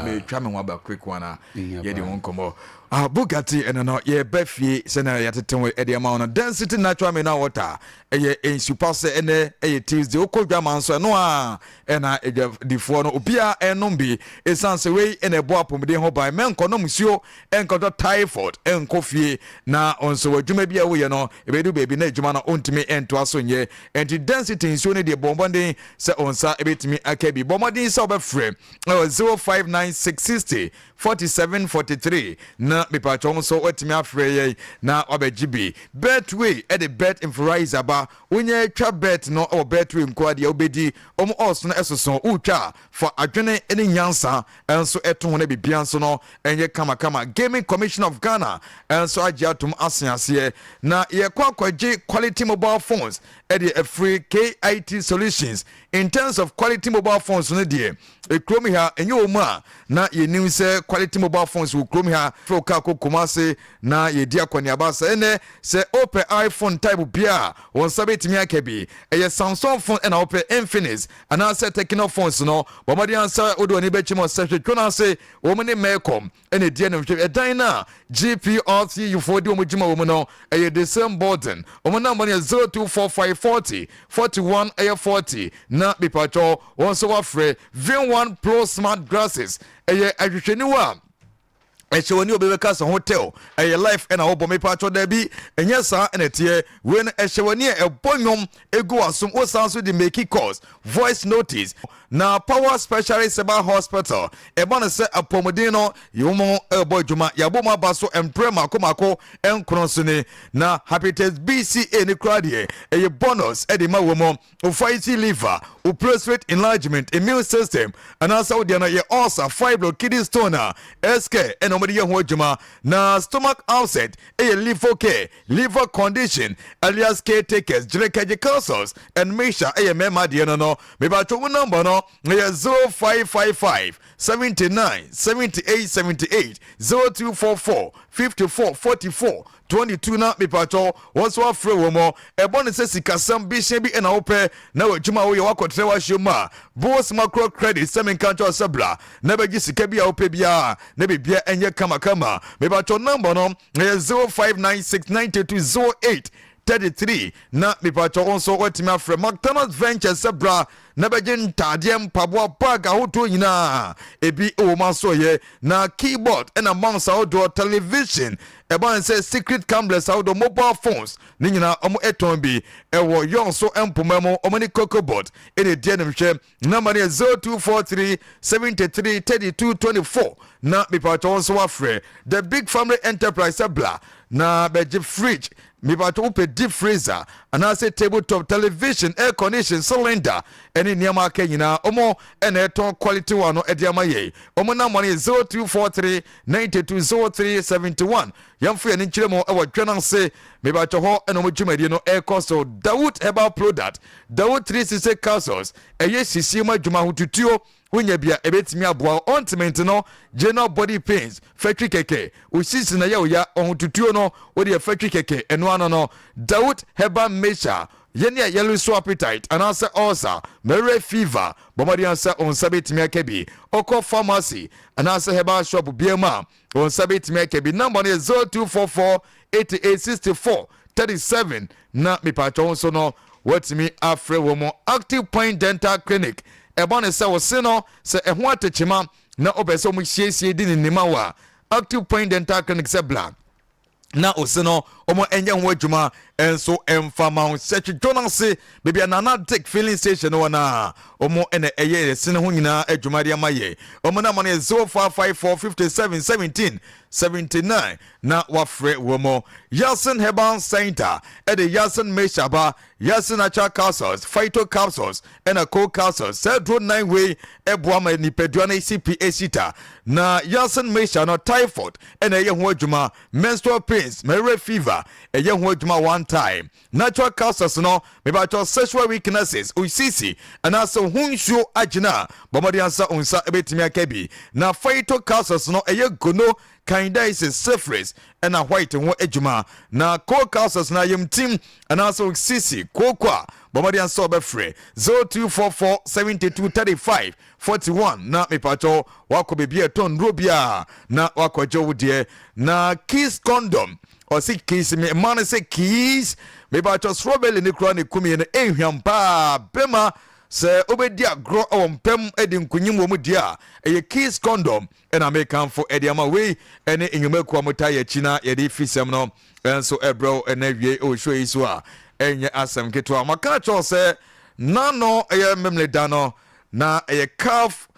metwa me ho aba quick one a yɛde ho nkɔmmɔ. Ah, Bugatti ɛno no yɛba fie sɛnea yɛtete ho ɛde ama wo no. Density Natural Mineral Water ɛyɛ nsupa sɛ ɛnɛ ɛyɛ Tuesday wokɔ dwama nso ɛno a ɛna adwadifoɔ no obiara ɛnom bi, ɛsiane sɛ wei ɛna ɛbɔ apɔmuden ho ban. Mɛnkɔnom nsuo ɛnkɔtɔ typhoid ɛnkɔ fie na nso w'adwuma bi a woyɛ no ɛbɛdu baabi na adwuma no ɔntumi ɛntoa so nyɛ. Ɛnti Density nsuo no deɛ, bɔ mmɔden sɛ wo nsa ɛbɛtumi aka bi. Bɔ mmɔden sɛ wobɛfrɛ ɛwɔ 0596 60 47 43 na mepatwɔ nso watumi afrɛ yɛn na wabɛgye bi. Betway ɛde bet inferizer ba. Wonyɛ twa bet no ɛwɔ Betway nko adeɛ wobɛdi ɔmo ɔs no ɛsoso. Wotwa fa adwene ne nyansa ɛnso ɛto ho na bibia nso no ɛnyɛ kamakama. Gaming Commission of Ghana ɛnso agye atom ase aseɛ na yɛkɔ akɔgye quality mobile phones ɛde afiri KIT Solutions. In terms of quality mobile phones no deɛ, ekurom ha ɛnyɛ wɔ mu a na yɛnim sɛ quality mobile phones wɔ kurom ha. Fɛ kaa kɔ Kumase na yɛdi akɔneaba. Sɛ ɛnɛ sɛ wopɛ iPhone type bia a, wɔn nsa bɛtumi aka bi. Ɛyɛ Samsung phone ɛna wopɛ, Infinix anaasɛ Tecno phones no, bɔmmɔden ansa wode w'ani bɛkyi mu sɛ hwɛ dwo ase wɔn ne Melcom ɛna ɛdi anim. Hwɛ ɛdan no a GPRTU foɔ di wɔn dwuma wɔ mu no, ɛyɛ the same building. Wɔn number no yɛ 0245 40 41 ɛyɛ 40 na mipatwɔ wɔn nso wafrɛ. V1 Pro smart glasses, ɛyɛ ahwehwɛniwa a ɛhyɛ wɔ ne obi bɛka sɛ hotel ɛyɛ life ɛna wɔbɔ. Mepatwɔ daabi, ɛnyɛ saa ɛna ɛteɛ. Wei no ɛhyɛ wɔ ne a ɛbɔ nnwom egu asom, wosan so de make calls, voice notice. Na Power Specialist Herbal Hospital, ɛba no sɛ apɔmuden no yɛwɔ mu ɛrebɔ adwuma, yɛabɔ mu aba so mprɛ mako mako nkono so ni. Na hepatitis BCA ne kora deɛ, ɛyɛ bonus ɛde ma wɔ mu. Fatty liver, o prostate enlargement, immune system, anaasɛ wodeɛ no yɛ ulcer, fibro, kidney stone a SK ɛna wɔde yɛ ho adwuma. Na stomach upset, ɛyɛ liver care, liver condition alias caretakers, gyerɛkɛgye capsules and mixture, ɛyɛ mmarima deɛ no. Mebatwo mu number no ɛyɛ 0555 79 78 78, 0244 54 44 22 na mepatɔ wɔn nso afrɛ wɔ mu. Ɛbɔ ne sɛ sikasɛm bi hyɛn bi ɛna wopɛ na w'adwuma a woyɛ wakɔtrɛ w'ahyɛ mu a, Bos Macro Credit sɛ menka nkyɛw sɛ bla na bɛgye sika bi a wopɛ biara na biribia ɛnyɛ kamakama. Mepatɔ number no ɛyɛ 0596 92 08 33 na mepatɔ wo nso watumi afrɛ. McDonald's Ventures sɛ bra na bɛgye ntaadeɛ, mpaboa, bag ahodoɔ nyinaa ebi wɔ mu asoɔyɛ, na keyboard ɛna mouse ahodoɔ, television, ɛban sɛ secret cameras ahodoɔ, mobile phones ne nyinaa ɔmo ɛtɔn bi ɛwɔ yɔn so mpoma mu. Ɔmo ne Cocoa Board ɛna edi anim. Hwɛ number no yɛ 0243 73 32 24 na mipatɔ nso wafrɛ. The Big Family Enterprise sɛ bla na bɛgye fridge. Mipatɔ wopɛ deep freezer anaasɛ table top television, air condition, cylinder ɛne nneɛma aka nyinaa, ɔmo ɛna ɛtɔn quality one no ɛde ama yɛ. Ɔmo number no yɛ 0243 92 03 71. Yɛmfo yɛn nkyerɛ mu ɛwɔ dwanase. Mipatɔ hɔ ɛna ɔmo dwumadie no ɛrekɔ so. Dawood Herbal Product, Dawood 360 capsules, ɛyɛ sisi mu adwuma ahotutuo wonya bia ɛbɛtumi aboa. Ointment no, general body pains, fɛtwi kɛkɛ, osisi na yɛ oya ɔhotutuo no wode yɛ fɛtwi kɛkɛ, ɛno ano no. Dawood Herbal Mixture, yɛne a yɛle so appetite anaasɛ ulcer, malaria, fever, bɔmmɔden sɛ wo nsa bɛtumi aka bi. Ɔkɔ pharmacy anaasɛ herbal shop bia mu a, wo nsa bɛtumi aka bi. Number no yɛ 0244 88 64 37 na mepatwɛ wo nso no watumi afrɛ wɔ mu. Active Point Dental Clinic, ɛbɔ ne sɛ wo se no sɛ ɛho atekyema na wopɛ sɛ ɔmo siesie di ne nima wɔ a, Active Point Dental Clinic sɛ bla na ose no ɔmo ɛnyɛ ho adwuma nso ɛmfa wo. Sɛ twitwo no ase baabi a Nana Dick filling station wɔ no a, ɔmo ɛna ɛyɛ ɛse no ho nyinaa adwuma de ama yɛ. Ɔmo nama no yɛ 0554 57 17 79 na wafrɛ wɔ mo. Yasin Herbal Center ɛde Yasin Meshaba, Yasin Natural Capsules, Phyto Capsules ɛna Co Capsules. Sɛ duro nan wei ɛboa ma nipadua no cp esita. Na Yasin Mesha no, typhoid ɛna ɛyɛ ho adwuma, menstrual pains, malaria, fever, ɛyɛ ho adwuma one time. Natural capsules no, mebatɔ sexual weaknesses, osisi anaasɛ ho nsuo agyina a, bɔmmɔden ansa wo nsa ɛbɛtumi aka bi. Na phyto capsules no, ɛyɛ gono, candidiasis, syphilis ɛna white ho adwuma. Na co capsules na yɛmtim anaasɛ osisi kooko a, bɔmmɔden ansa wɔbɛfrɛ 0244 72 35 41 na mepatɔ wakɔ baabi a ɛtɔn nnuro bi a na wakɔgye wo deɛ. Na Kiss condom, ɔsi kiss me, mmaa no sɛ kiss. Mepatɔ strawberry ne kura ne kumi no ɛnhwam paa. Bɛma sɛ wobɛdi agorɔ wɔ mpɛm de nkunyim wɔ mu deɛ a, ɛyɛ Kiss condom ɛna mekamfo ɛde ama. Wei ɛne nnwumakuo a mota yɛ akyi na yɛde fi sɛm no ɛnso ɛbrɛw ɛna wie ɛwɔ show yi so a, ɛnyɛ asɛm ketewa. Maka kyerɛw sɛ nano ɛyɛ memle da no na ɛyɛ CAF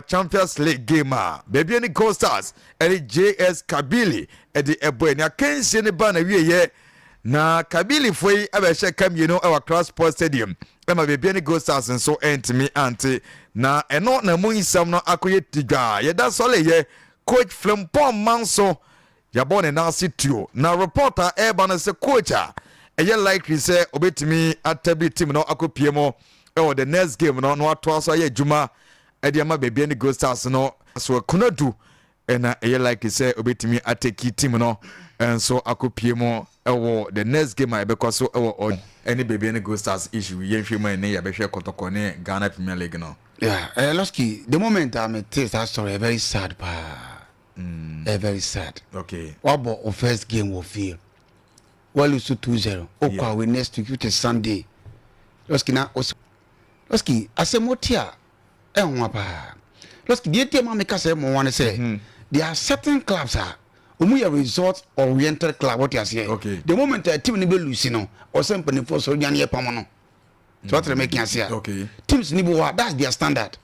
Champions League game a Bibiani Gold Stars ɛne JS Kabylie ɛde ɛbɔ. Ɛne akansie ne ba na wieyɛ na Kabilifoɔ yi abɛhyɛ ka mmienu ɛwɔ Accra Sports Stadium ɛma Bibiani Gold Stars nso ɛntumi ante na ɛno na mu nsɛm no akɔyɛ tidwa. Yɛda sɔle yɛ coach Frimpong Manso, yɛabɔ ne nan ase tuo na report a ɛreba no sɛ coach a ɛyɛ likely sɛ obɛtumi atabiri team no akɔpie mu ɛwɔ the next game no na watoa so ayɛ adwuma ɛde ama Bibiani Gold Stars no so Konadu. Ɛna ɛyɛ likely sɛ obetumi atake team no nso akɔpie mu ɛwɔ the next game a ɛbɛkɔ so ɛwɔ ɛne Bibiani Gold Stars issue. Yɛnhwɛ mu ɛne yɛbɛhwɛ Kɔtɔkɔ ne Ghana Premier League no. Yeah, Losky, the moment I met that story, very sad paa. Very sad. Wabɔ o first game wɔ fie. Walose 2-0. Okɔ away next week, which is Sunday. Losky na os Losky, asɛm ɔte a ɛnwa paa. Losky, deɛ tie ma meka sɛ ɛmɔ wa ne sɛ there are certain clubs a ɔmu yɛ result oriented club, wɔte aseɛ. The moment a team no bɛ lose no, ɔsɛ mpanimfoɔ sɔrɔ dwane yɛ pam no. So wɔte mɛka ase a teams ni bi wɔ hɔ a, that's their standard.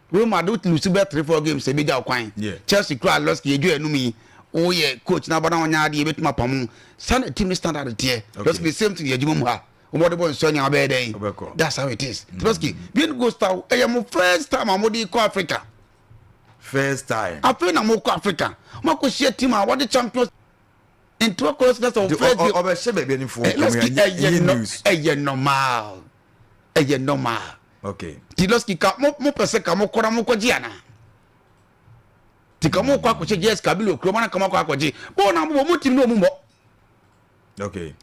Real Madrid lose bɛ three four games, ebi gya kwan. Chelsea kura Losky edwa enum yi, woyɛ coach na abana wɔnya adeɛ ebetuma pam sanni team ni standard teɛ. Losky, the same thing yɛ adwuma mu ha, wɔn de bɔ nsuo nya abɛyɛ dɛn. Ɔbɛkɔ. That's how it is. Losky, Bibiani Gold Star, ɛyɛ mo first time a mo de kɔ Africa. First time. Afei na mo kɔ Africa, mo akɔ hyia team a wɔde champions nti wɔkɔ Losky, that's our first game. Ɔbɛhyɛ Bibianifoɔ. Losky, ɛyɛ no news. Ɛyɛ normal, ɛyɛ normal. Ti Losky, ka mo pɛ sɛ ka mo kɔra mo kɔ gye ana ti ka mo kɔ akɔhyɛ JS Kabylie okurom ana ka mo akɔ akɔgye bɔɔl na mo bɔ mo team na ɔmo mbɔ.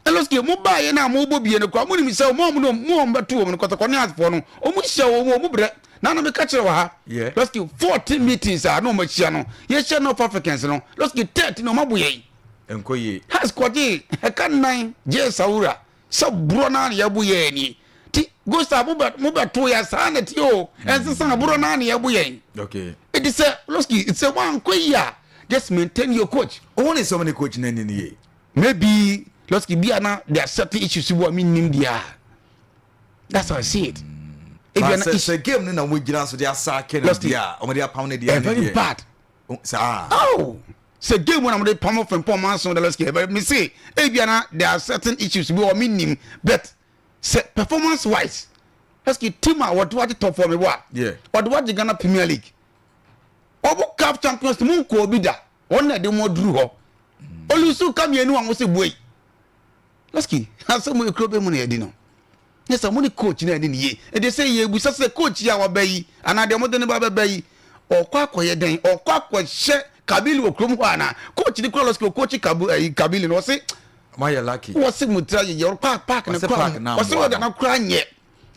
Losky, mo baa yɛ na mo bɔ bie no kora, mo nim sɛ mo a mo no mo a mo bɛto wɔn no, Kɔtɔkɔ ne asefoɔ no, ɔmo hyia wɔn, ɔmo brɛ na mi ka kyerɛ wɔ ha. Losky, 14 meetings a na ɔmo ahyia no, yɛhyia North Africans no, Losky, 13 ɔmo abo yɛn. Nkɔ yie. Hearts kɔgye ɛka nnan gye Sawura sɛ borɔ naa na yɛbo yɛn ni ti Gold Star mo bɛ to yɛ saa na ti o ɛnsesa borɔ naa na yɛbo yɛn. Eti sɛ Losky sɛ wankɔ yi a, just maintain your coach. Ohun ne sɛ ɔmo ne coach n'ani ni yie. Maybe Losky bi ana there are certain issues bi a mi nim deɛ, that's how I see it. Ebi ana sɛ game no na wɔn gyina so de asaake no Losky, deɛ a wɔn de apam no deɛ. Very bad. Saa. Oh, sɛ game na mo de pam Frimpong Manso de, Losky, but me say ebi ana there are certain issues bi wɔ mi nim, but sɛ performance wise, Losky, team a wɔde wagye top four mi bɔ a wɔde wagye Ghana Premier League, ɔbɔ CAF Champions, mu nkɔ obi da wɔn na de mo duru hɔ olusu ka mmienu a wɔn sɛ bue. Losky, asɛm ekuro bɛ mu na yɛdi no ne sɛ mo ne coach na ɛne ne yie. Ɛde sɛ yɛ ebusa sɛ coach yi a waba yi anaa deɛ mo de ne ba bɛba yi, ɔkɔ akɔyɛ dɛn? Ɔkɔ akɔhyɛ Kabylie wɔ kurom hɔ ana coach ni kura? Losky, coach kabu ɛyi Kabylie no, ɔse Mo ayɛ lucky. Wɔse mo tira yɛ ɔkɔ park ne Ɔse kora park na ɔse mmoa wɔde no. ana kora nyɛ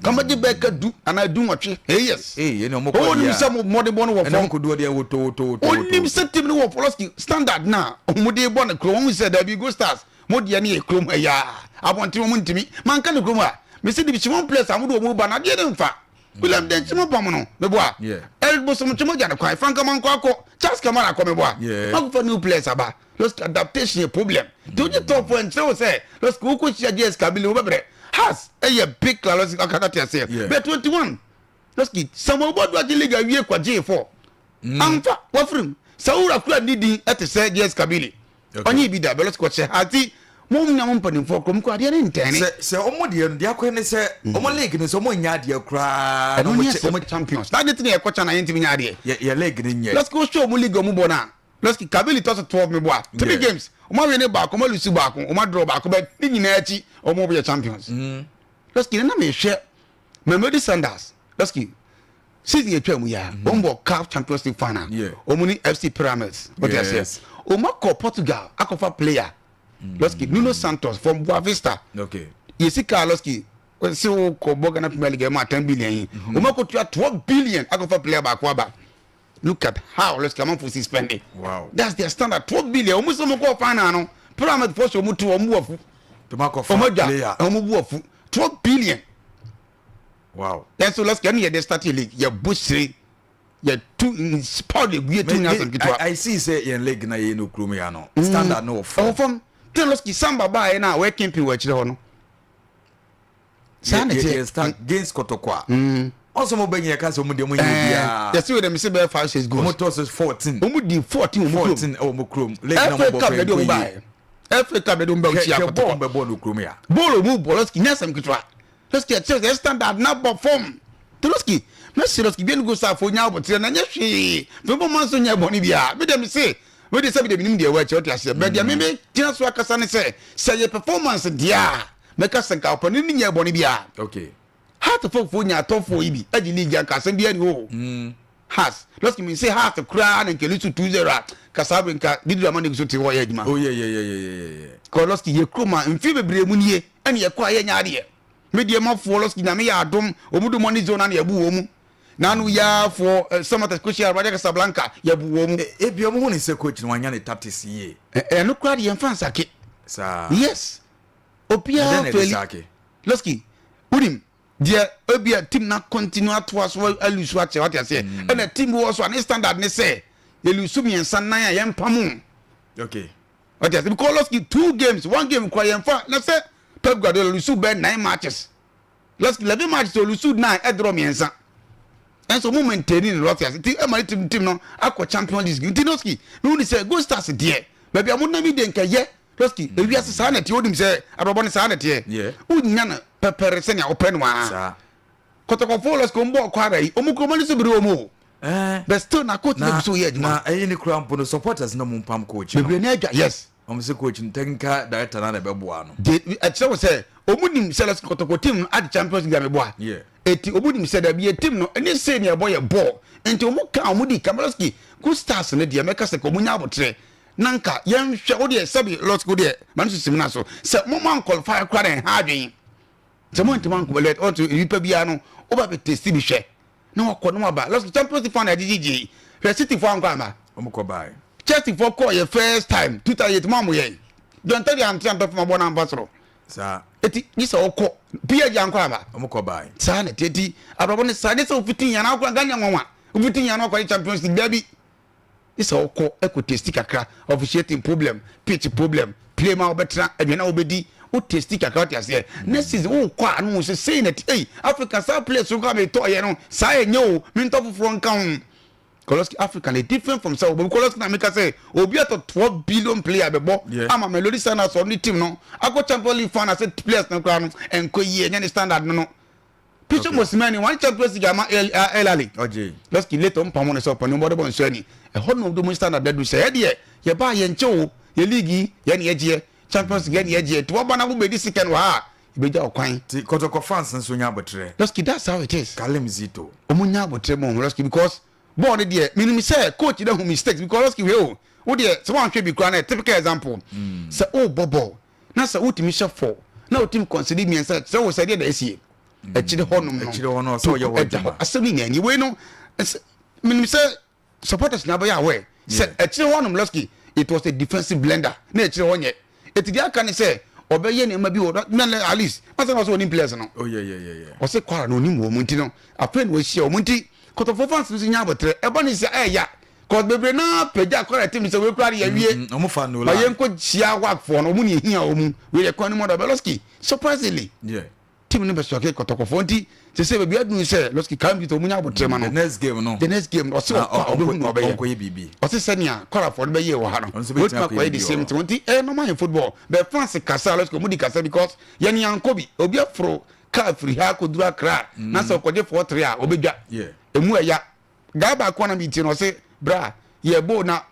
kama gye bɛɛ ka 10 anaa 18. Hey, yes. Ee, yɛn ni ɔmo kɔ Onim deɛ sɛ mo mmɔde bɔ no wɔ ɛna fam. ɔmo kɔ duo deɛ woto woto woto. Onim sɛ team no wɔ Losky standard na ɔmo de bɔ ne kurom. Ɔmo sɛ dabi, Gold Stars mo deɛ ne yɛ kurom ɛyà abɔnten, ɔmo ntumi manka ne kurom a mesi division one players a mo de ɔmo ba na adeɛ ne nfa William den kyimo pam no mebo a Eric Bosom kyimo gya ne kwan, Frank Amankɔ akɔ, Charles Kamara akɔ, mebo a makɔfa new players aba. Losky, adaptation yɛ problem nti wogye top four nkyerɛ wo sɛ Losky wokɔ hyia JS Kabylie wobɛbrɛ. Hearts ɛyɛ big club, Losky, ɔkata te aseɛ bɛ 21. Losky, Samuel Boadu agye league awie kɔgyee four amfa wafirim Sawura kura ne din ɛte sɛ JS Kabylie ɔnye bi da bɛ. Losky, ɔhyɛ ha ti mo nya mo mpanimfoɔ kurom kɔ adeɛ ne ntɛne. Sɛ ɔmo deɛ no deɛ akɔyɛ ne sɛ ɔmo league no sɛ ɔmo nya adeɛ koraa na ɛno ɔmo nyɛ kyɛ sɛ ɔmo champions na ade tene yɛkɔ kyɛ na yɛntumi nya adeɛ. Yɛ league no nyɛ. Losky, wohwɛ ɔmo league a ɔmo bɔ no a, Losky, Kabylie tɔ so 12, mi bɔ a three games ɔmo awie ne baako, ɔmo alose baako, ɔmo adraw baako, bɛ ne nyinaa akyi ɔmo yɛ champions. Losky, nana mehwɛ Mamelodi Sundowns. Losky, season yɛ twɛ mu ya, ɔmo bɔ CAF Champions League final. Ɔmo ni FC Pyramids, o ti aseɛ. Ɔmo akɔ Portugal akɔfa player, Losky, Nuno Santos from Boavista. Yɛsi kaa, Losky, sɛ wokɔ bɔ Ghana Premier League ɛma 10 billion yi, ɔmo akɔtua 12 billion akɔfa player baako aba. Look at how, Losky, amanfo si spending. That's their standard, 12 billion. Ɔmo sɛ ɔmo kɔ final no, Pyramid fɔ sɛ ɔmo tu ɔmo bu afu. Toma Ɔmo akɔfa adwa player. Ɔmo bu afu, 12 billion. Yɛn so, Losky, ɛne yɛde start league, yɛ bu sire, yɛ tu powder egu yɛ tu ní asɛm ketewa. I see sɛ yɛn league na yɛyɛ no kurom ya no, standard no wɔ fam. Ɛwɔ fam tẹ. Losky, Samba baa yɛ na wɔyɛ kempi wɔ akyire hɔ no saa na yɛ kyɛ. Yɛ start against Kɔtɔkɔ a ɔsɔ mo bɛ nyɛ ka sɛ ɔmo deɛ mo nyɛ obiara. Yɛsi wɔ dɛm sɛ bɛyɛ five six goals. Ɔmo tɔ so 14. Ɔmo di 14 ɔmo kurom. 14 ɛwɔ mo kurom league na mo FA bɔ Cup kɔ na de ɔmo yie. baa yɛ FA Cup na de ɔmo baa ɔkyi Hwɛ bɔɔl akɔtɔkɔ. bɛ bɔɔl no kurom ya. Bɔɔl ɔmo bɔ, Losky, nyɛ asɛm ketewa. Losky, ɛkyerɛ sɛ standard na bɔ fam te. Losky, mɛsi Losky bi enugu saafo nya abotire na nyɛ hwee fɛn man so nyɛ bɔnne bia. Mi dɛm se mi de sɛ mi de mi nim deɛ ɛwɔ akyɛ, ɔte aseɛ bɛɛ deɛ mi mi gyina so akasa ne sɛ yɛ performance deɛ a, mɛka sɛ nka ɔpɛ ne ni nyɛ bɔnne bia. Hearts fofoɔ nya atɔfoɔ yi bi agye league anka asɛm bi ani hɔ. Hearts lɔski mi se Hearts koraa na nka ɛlusu 2-0 a ka saa bere nka Didi Dramani gu so te hɔ yɛ adwuma. Oh yeah yeah yeah yeah yeah yeah. Kɔ lɔski yɛ kurom a mfie bebree mu nie ɛne yɛkɔ a yɛnyɛ adeɛ. Medeɛ mafoɔ lɔski Nyame yɛ adom wɔn do money zone na yɛbu wɔn mu. Nanu yaafoɔ Samatex kɔhyia Raja Casablanca, yɛbu wɔn mu. Ebi ɔmo hu ne sɛ coach no wanya ne tactics yie. Ɛno koraa de yɛmfa nsake. Saa. Yes. Obiara Ɛdɛn na ɛde fɛli. saake? Lɔski wonim deɛ ebia team na continue atoa so alose akyɛ, wate aseɛ? Ɛna team bi wɔ so a ne standard ne sɛ yɛlose mmiɛnsa nan a yɛmpam. Wate aseɛ? Because lɔski two games, one game kora yɛmfa na sɛ Pep Guardiola lose bɛɛ nine matches, lɔski 11 matches olose nine, ɛdraw mmiɛnsa, ɛnso ɔmo maintain ne wate aseɛ? Nti ɛma ne team no akɔ Champions League. Nti lɔski mehu ne sɛ Gold Stars deɛ, baabi a mo nam yi de nkɛyɛ. Lɔski ewiase saa na ɛteɛ, wonim sɛ abrabɔ no saa na ɛteɛ. Wonya no pɛpɛrɛ sɛnea wopɛ no a. Kɔtɔkɔfoɔ lɔski ɔmo bɔ ɔkɔ ara yi, ɔmo kuroma no so bere wɔn o. But still na coach no gu so yɛ adwuma. Na ɛyi ne kura mpo no, supporters na ɔmo mpam coach no. Bebree ne adwa, yes. Ɔmo sɛ coach no, technical director na ɛbɛboa no. De ɛkyerɛ wo sɛ ɔmo nim sɛ lɔski Kɔtɔkɔ team no ade Champions League ameboa. Eti ɔmo nim sɛ dabi yɛ team no ɛne sei ne ɛbɔ yɛ bɔɔl, nti ɔmo ka ɔmo di kam. Lɔski Good Stars no deɛ, mɛka sɛ ka ɔmo nya abotrɛ na nka yɛnhwɛ wo deɛ sɛbi lɔski wo deɛ ma no susim na so sɛ mo ma nqualify koraa na ɛha adwen sɛ mo ntoma nkɔ lɛ ɔnto nipa biara no woba bɛ taste bi hwɛ na wakɔ na waba. Lɔski Champions League fan na ɛgyegyegye hwɛ, City fo ankɔ ama. Ɔmo kɔ baae. Chelsea fo kɔɔ yɛ first time 2008 mo amo yɛn John Terry ante antɔ fam abɔ n'amfa soro. Eti gye sɛ ɔkɔ PSG ankɔ ama. Ɔmo kɔ baae. Saa na ɛteɛ, ti abrabɔ ne saa, gye sɛ ofiti yan akɔ Ghana nwanwa, ofiti yan akɔ yɛ Champions League dabi, gye sɛ ɔkɔ ɛkɔ taste kakra, officiating problem, pitch problem, play ma ɔbɛtena aduane a wobɛdi, wo taste kakra, wote aseɛ? Next season wokɔ a no wo sɛ sei na ɛte. Ei, Africa saa players so kɔ a metɔɔyɛ no saa ɛnyɛ o, mentɔ foforɔ nka ho. Koloski Africa na different from sɛ obi Koloski na meka sɛ obi atɔ 12 billion player bɛbɔ ama Mamelodi Sundowns, ɔno ne team no akɔ Champions League final sɛ players no koraa no ɛnkɔ yie, ɛnyɛ ne standard no. Pitso Mosimane wɔn Champions League ama El Ahly. Ɔgye. Lɔski later ɔmpam no sɛ ɔpɛ no ɔbɔde bɔ nsuo ani ɛhɔ no ɔmo standard dadu sɛ ɛdeɛ yɛbaa yɛn nkyɛn o, yɛ league yi yɛn ne yɛgyeɛ, Champions League yɛn ne yɛgyeɛ, nti wɔba na wobɛdi second wɔ ha a yɛbɛgya ɔkwan. Ti Kɔtɔkɔ fans nso nya abotrɛ. Lɔski, that's how it is. Kalim Zito. Ɔmo nya abotire mu lɔski because bɔɔl no deɛ, minim sɛ coach de hu mistakes because lɔski hwɛ o, wo deɛ sɛ wɔanhwɛ bi koraa na typical example sɛ o bɔ bɔɔl na sɛ wotumi hyɛ four na wotumi concede mmiɛnsa, sɛ wo sɛ deɛ na esie akyire hɔ nom no. Akyire hɔ no, ɔsɛ ɔyɛ hɔ ɛda hɔ. adwuma. Asɛm ne nyinaa ni wei no minim sɛ supporters na bɛyɛ aware sɛ akyire hɔ nom lɔski it was a defensive blunder na akyire hɔ nyɛ eti deɛ aka ne sɛ ɔbɛyɛ nneɛma bi wɔ na at least ɔsɛ na ɔsɛ onim players no. Oh yeah yeah yeah yeah. Ɔsɛ Kwara na onim wɔ mu, nti no afei na wahyia wɔn, nti Kɔtɔfo fans no nso nya abotire ɛbɔ ne sɛ ɛɛya cause bebree naa pagya Kwara team sɛ wei kura de yɛwie. Ɔmo fa no ma line. Yɛn kɔ hyia WAC foɔ no, ɔmo ne ehia wɔn mu wei yɛ kwan no mu ɔdɔ bɛlɔski surprisingly team no bɛ sɔke Kɔtɔkɔfoɔ, nti sɛ baabi adunu sɛ lɔski kan bi tɛ ɔmo nya abotire ma no. The next game no. The next game ɔsɛ Na ɔkɔ a ɔbɛhu na ɔbɛyɛ. ɔnkɔyɛ biribi. Ɔsɛ sɛnea Kwarafoɔ no bɛyɛ wɔ ha no, Ɔno nso bɛtumi wɔtumi akɔyɛ akɔyɛ the biribi same wɔ thing, nti ɛyɛ normal in football, but fans kasa lɔski ɔmo di kasa because yɛn yankɔ bi obi aforo kaa firi ha akɔduru Akra na sɛ ɔkɔgye 4-3 a ɔbɛdwa. Emu ɛya guy baako a na mi tie no, ɔsɛ bra yɛ bo na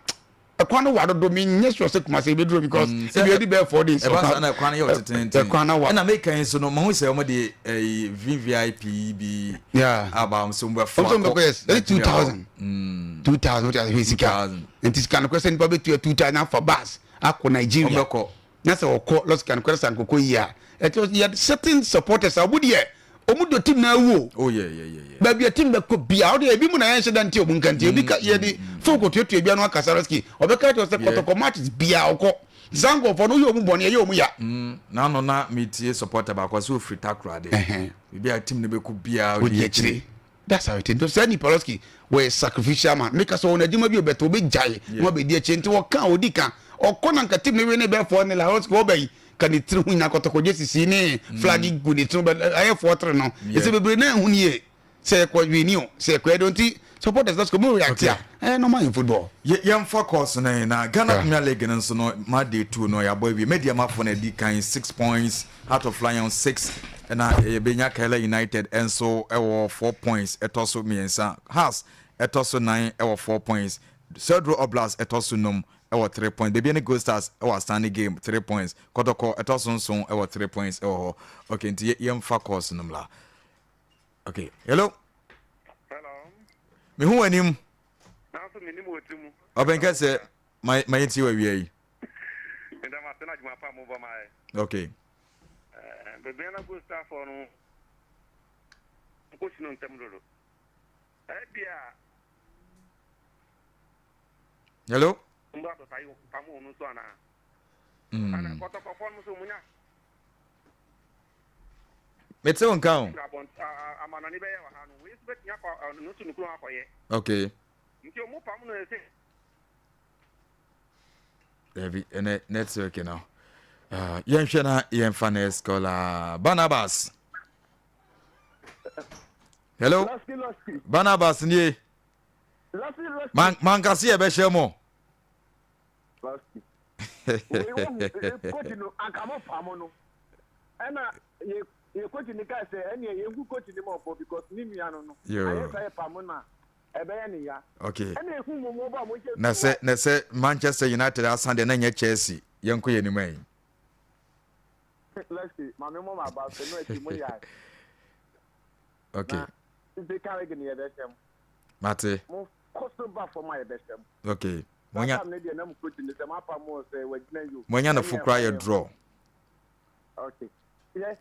ɛkwan no wa dodo, mi nye sure sɛ Kumase ebeduro because ebi edi bɛyɛ 4 days. Ɛba saa na ɛkwan no yɛ ɔtetenten. Ɛkwan no wa. Ɛna meka yi nso no, mahu sɛ ɔmo de ɛyi VVIP bi aba, ɔmo sɛ ɔmo bɛfo ɔmo sɛ ɔmo bɛkɔ, yes, ɛyɛ Nigeria two hɔ. thousand 2,000, wote ase, hwɛ sika. 2,000. Nti sika no kɔ sɛ nipa bɛtua 2,000 afa bus akɔ Nigeria. Ɔmo bɛkɔ. Na sɛ ɔkɔ lɔsika no kɔrɛ sɛ nkɔkɔ yi a ɛkyɛ yɛ certain supporters a ɔmo deɛ ɔmo dɔ team na awu o. Oh yeah yeah yeah yeah. Baabi a team bɛkɔ bia ɔde ebi mu na yɛn hyɛ da nti ɔmo nka nti ebi ka yɛde phone kɔ tuatua bia no akasa lɔsiki ɔbɛka kyerɛ sɛ Kɔtɔkɔ matches bia ɔkɔ saa nkɔfoɔ no woyɛ ɔmo bɔne ɛyɛ ɔmo ya. N'ano na metie supporter baako sɛ ofiri Takoradi. Biribi a team no bɛkɔ biara odi akyire, that's how it is. Sɛ nipa lɔsiki wɔyɛ sacrificial man, meka sɛ wɔn adwuma bi obɛtɛ obɛgyae na wabɛdi akyire, nti wɔka a odi ka ɔkɔ na nka team no wie ne bɛɛ fɔ ne la lɔsiki wɔbɛ yi ka ne tiri ho nyina Kɔtɔkɔ gye sisi ne flag gu ne tiri ho bɛ ayɛ 4-3 no. Ɛsɛ bebree na ɛho nie sɛ ɛkɔ wini o sɛ ɛkɔ ɛdɔ, nti supporters lɔsiki ɔmo react a ɛyɛ normal in football. Yɛmfa course no yi na Ghana Premier League no nso no, ma day two no yɛabɔ awie. Medeamafo no adi kan 6 points, Heart of Lions 6, ɛna yɛbɛnya Karela United nso ɛwɔ 4 points ɛtɔ so mmiɛnsa, Hearts ɛtɔ so nan ɛwɔ 4 points, Sedro Oblas ɛtɔ so num ɛwɔ 3 points, Bibiani Gold Stars ɛwɔ outstanding game 3 points, Kɔtɔkɔ ɛtɔ so nson ɛwɔ 3 points ɛwɔ hɔ. Okay, nti yɛmfa course no mla. Okay, hello. Hello. Mehu w'anim. Nanso menim wɔ tiri mu. Ɔpɛn kɛseɛ, ma ma yɛntie w'awia yi. Meda mo ase na adwuma pa a mobɔ ma yɛ. Okay. Bebea na Gold Star foɔ no mokɔsi no ntɛm dodo. Ebia. Hello. Mbɔ abɛfa yi pam wɔn nso anaa? Ana kɔtɔkɔfoɔ no nso munya. Mete wo nka o. Amanɔne bɛyɛ wɔ ha no, wei nso bɛtumi akɔ ɔno nso ne kurom akɔyɛ. Okay. Nti ɔmo pam no ɛsɛ. Dabi, ɛnɛ network no. Yɛnhwɛ na yɛmfa next caller. Barnabas. Hello. Barnabas nie. Mankase yɛbɛhyɛ mo. Last wei wohu coach no anka mo pamo no ɛna yɛ yɛ coach no kaa sɛ ɛneɛ yɛnku coach no ma ɔbɔ because ne nua no no ayɛ saa yɛ pamo no a ɛbɛyɛ ne ya okay ɛna ehu mo mo bɔ mo nkyɛn na sɛ na sɛ Manchester United asan deɛ na nyɛ Chelsea yɛnkɔ yɛn anim ayi Lexi maame mo ma ba so no akyi mo yɛ okay na nti karege ne yɛbɛhyɛ mo mate mo kɔ so ba fam a yɛbɛhyɛ mo okay monya moanya no fo koraa yɛ draw. Okay yɛ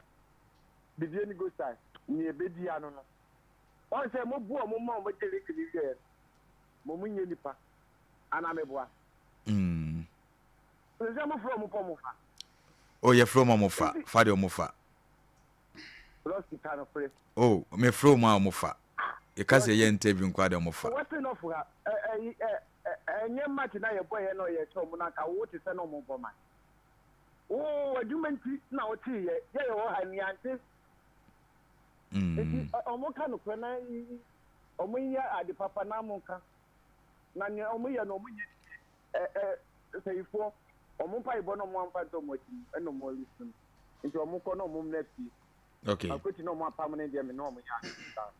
bibie ni gosa ni ebedi ano no wɔn sɛ mo bu ɔmo ma ɔmo gye link ni wie mo mo nye nipa ana me boa. Sɛ mo fura ɔmo pɔ mo fa. O yɛ fura ɔmo a ɔmo fa fa deɛ ɔmo fa. Lɔsi ta no fure. O me fura ɔmo a ɔmo fa. Yɛka sɛ yɛyɛ interview nko ara deɛ ɔmo fa. Western of ha ɛyi ɛ ɛnyɛ match na yɛbɔ yɛ na ɔyɛ kyɛ ɔmo na nka wo te sɛ na ɔmo bɔ man. Wo adwuma nti na wote yɛ yɛ yɛ wɔ ha ni ante. Nti ɔmo ka nokorɛ na ɔmo yɛ ade papa na mo nka na nea ɔmo yɛ no ɔmo nyɛ ne yie ɛ ɛ sɛyifoɔ ɔmo mpaebɔ na ɔmo amfa nto ɔmo akyi no ɛna ɔmo alusu no nti ɔmo kɔ na ɔmo mmra fie. Okay. Akwati na ɔmo apam no deɛ me ne ɔmo yɛ adwene saa.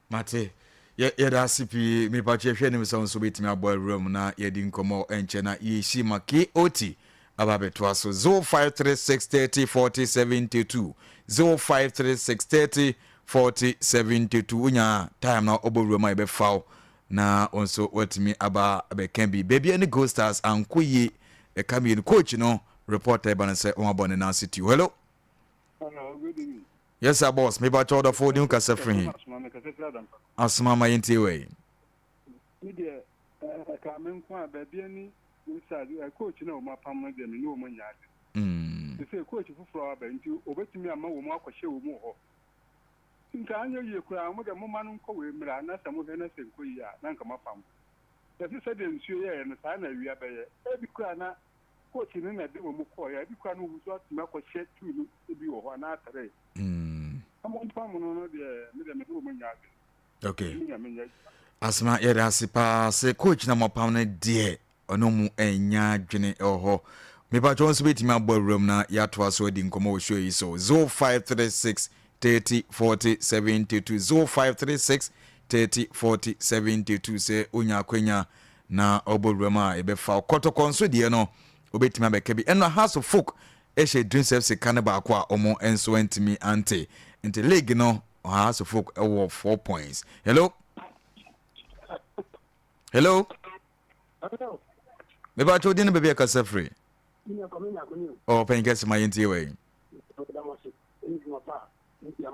Mate. Yɛ yɛda ase pii. Mepa kyɛ hwɛ anim sɛ wo nso wobɛtumi abɔ awura mu na yɛadi nkɔmmɔ ɛnkyɛ na yɛsi ma KOT aba abɛtoa so. 0536 30 40 72 0536 30 40 72 wonya time na ɔbɔ wura mu a yɛbɛfa wo na wo nso woatumi aba abɛka bi. Baabi ne Gold Stars ankɔ yie ɛka mmienu coach no report ɛba no sɛ wɔn abɔ ne nan ase tuo. Hello. Hello, good evening. Yes sir boss, me ba kyɛw dɔfo wode kasa firi he? Asoma ma yɛntie wei. Me deɛ ɛka me nko a baabi ani nsa coach na wɔn apam no deɛ me ne wɔn nyɛ ade. Te sɛ coach foforɔ aba nti obetumi ama wɔn akɔhyɛ wɔn wɔ hɔ. Nka anyɛ yie koraa wɔn deɛ moma no nkɔ wei mmra na sɛ mohwɛ na sɛ nkɔ yie a na nka moapam. Yɛse sɛdeɛ nsuo yɛeɛ no saa na awia bɛyɛ. Ebi koraa na coach no na ɛde wɔn kɔeɛ a, ebi koraa no wɔn nso atumi akɔhyɛ two no bi wɔ hɔ anaa three. Na mo mpam no no deɛ, me deɛ me ne wɔn nyɛ adwene. Okay. Me nyame nyɛ adwuma. Asoma yɛda ase paa sɛ coach na mɔpam no deɛ ɔne mu ɛnya adwene ɛwɔ hɔ. Mepatwɛ nso bɛtumi abɔ awuram na yɛatoa so adi nkɔmmɔ wɔ show yi so 0536 30 40 72 0536 30 40 72 sɛ wonya akwanya na ɔbɔ wuram a yɛbɛfa wo. Kɔtɔkɔ nso deɛ no wobɛtumi abɛka bi. Ɛno Hearts of Oak hyɛ Dreams FC ka no baako a wɔn nso antumi ante. Nti league no Hearts of Oak wɔ 4 points. Hello? Hello? Hello. Meba kyɛ wodin no baabi a kasa firi. Ɔ panyin kɛse ma yɛntie wɔ yi.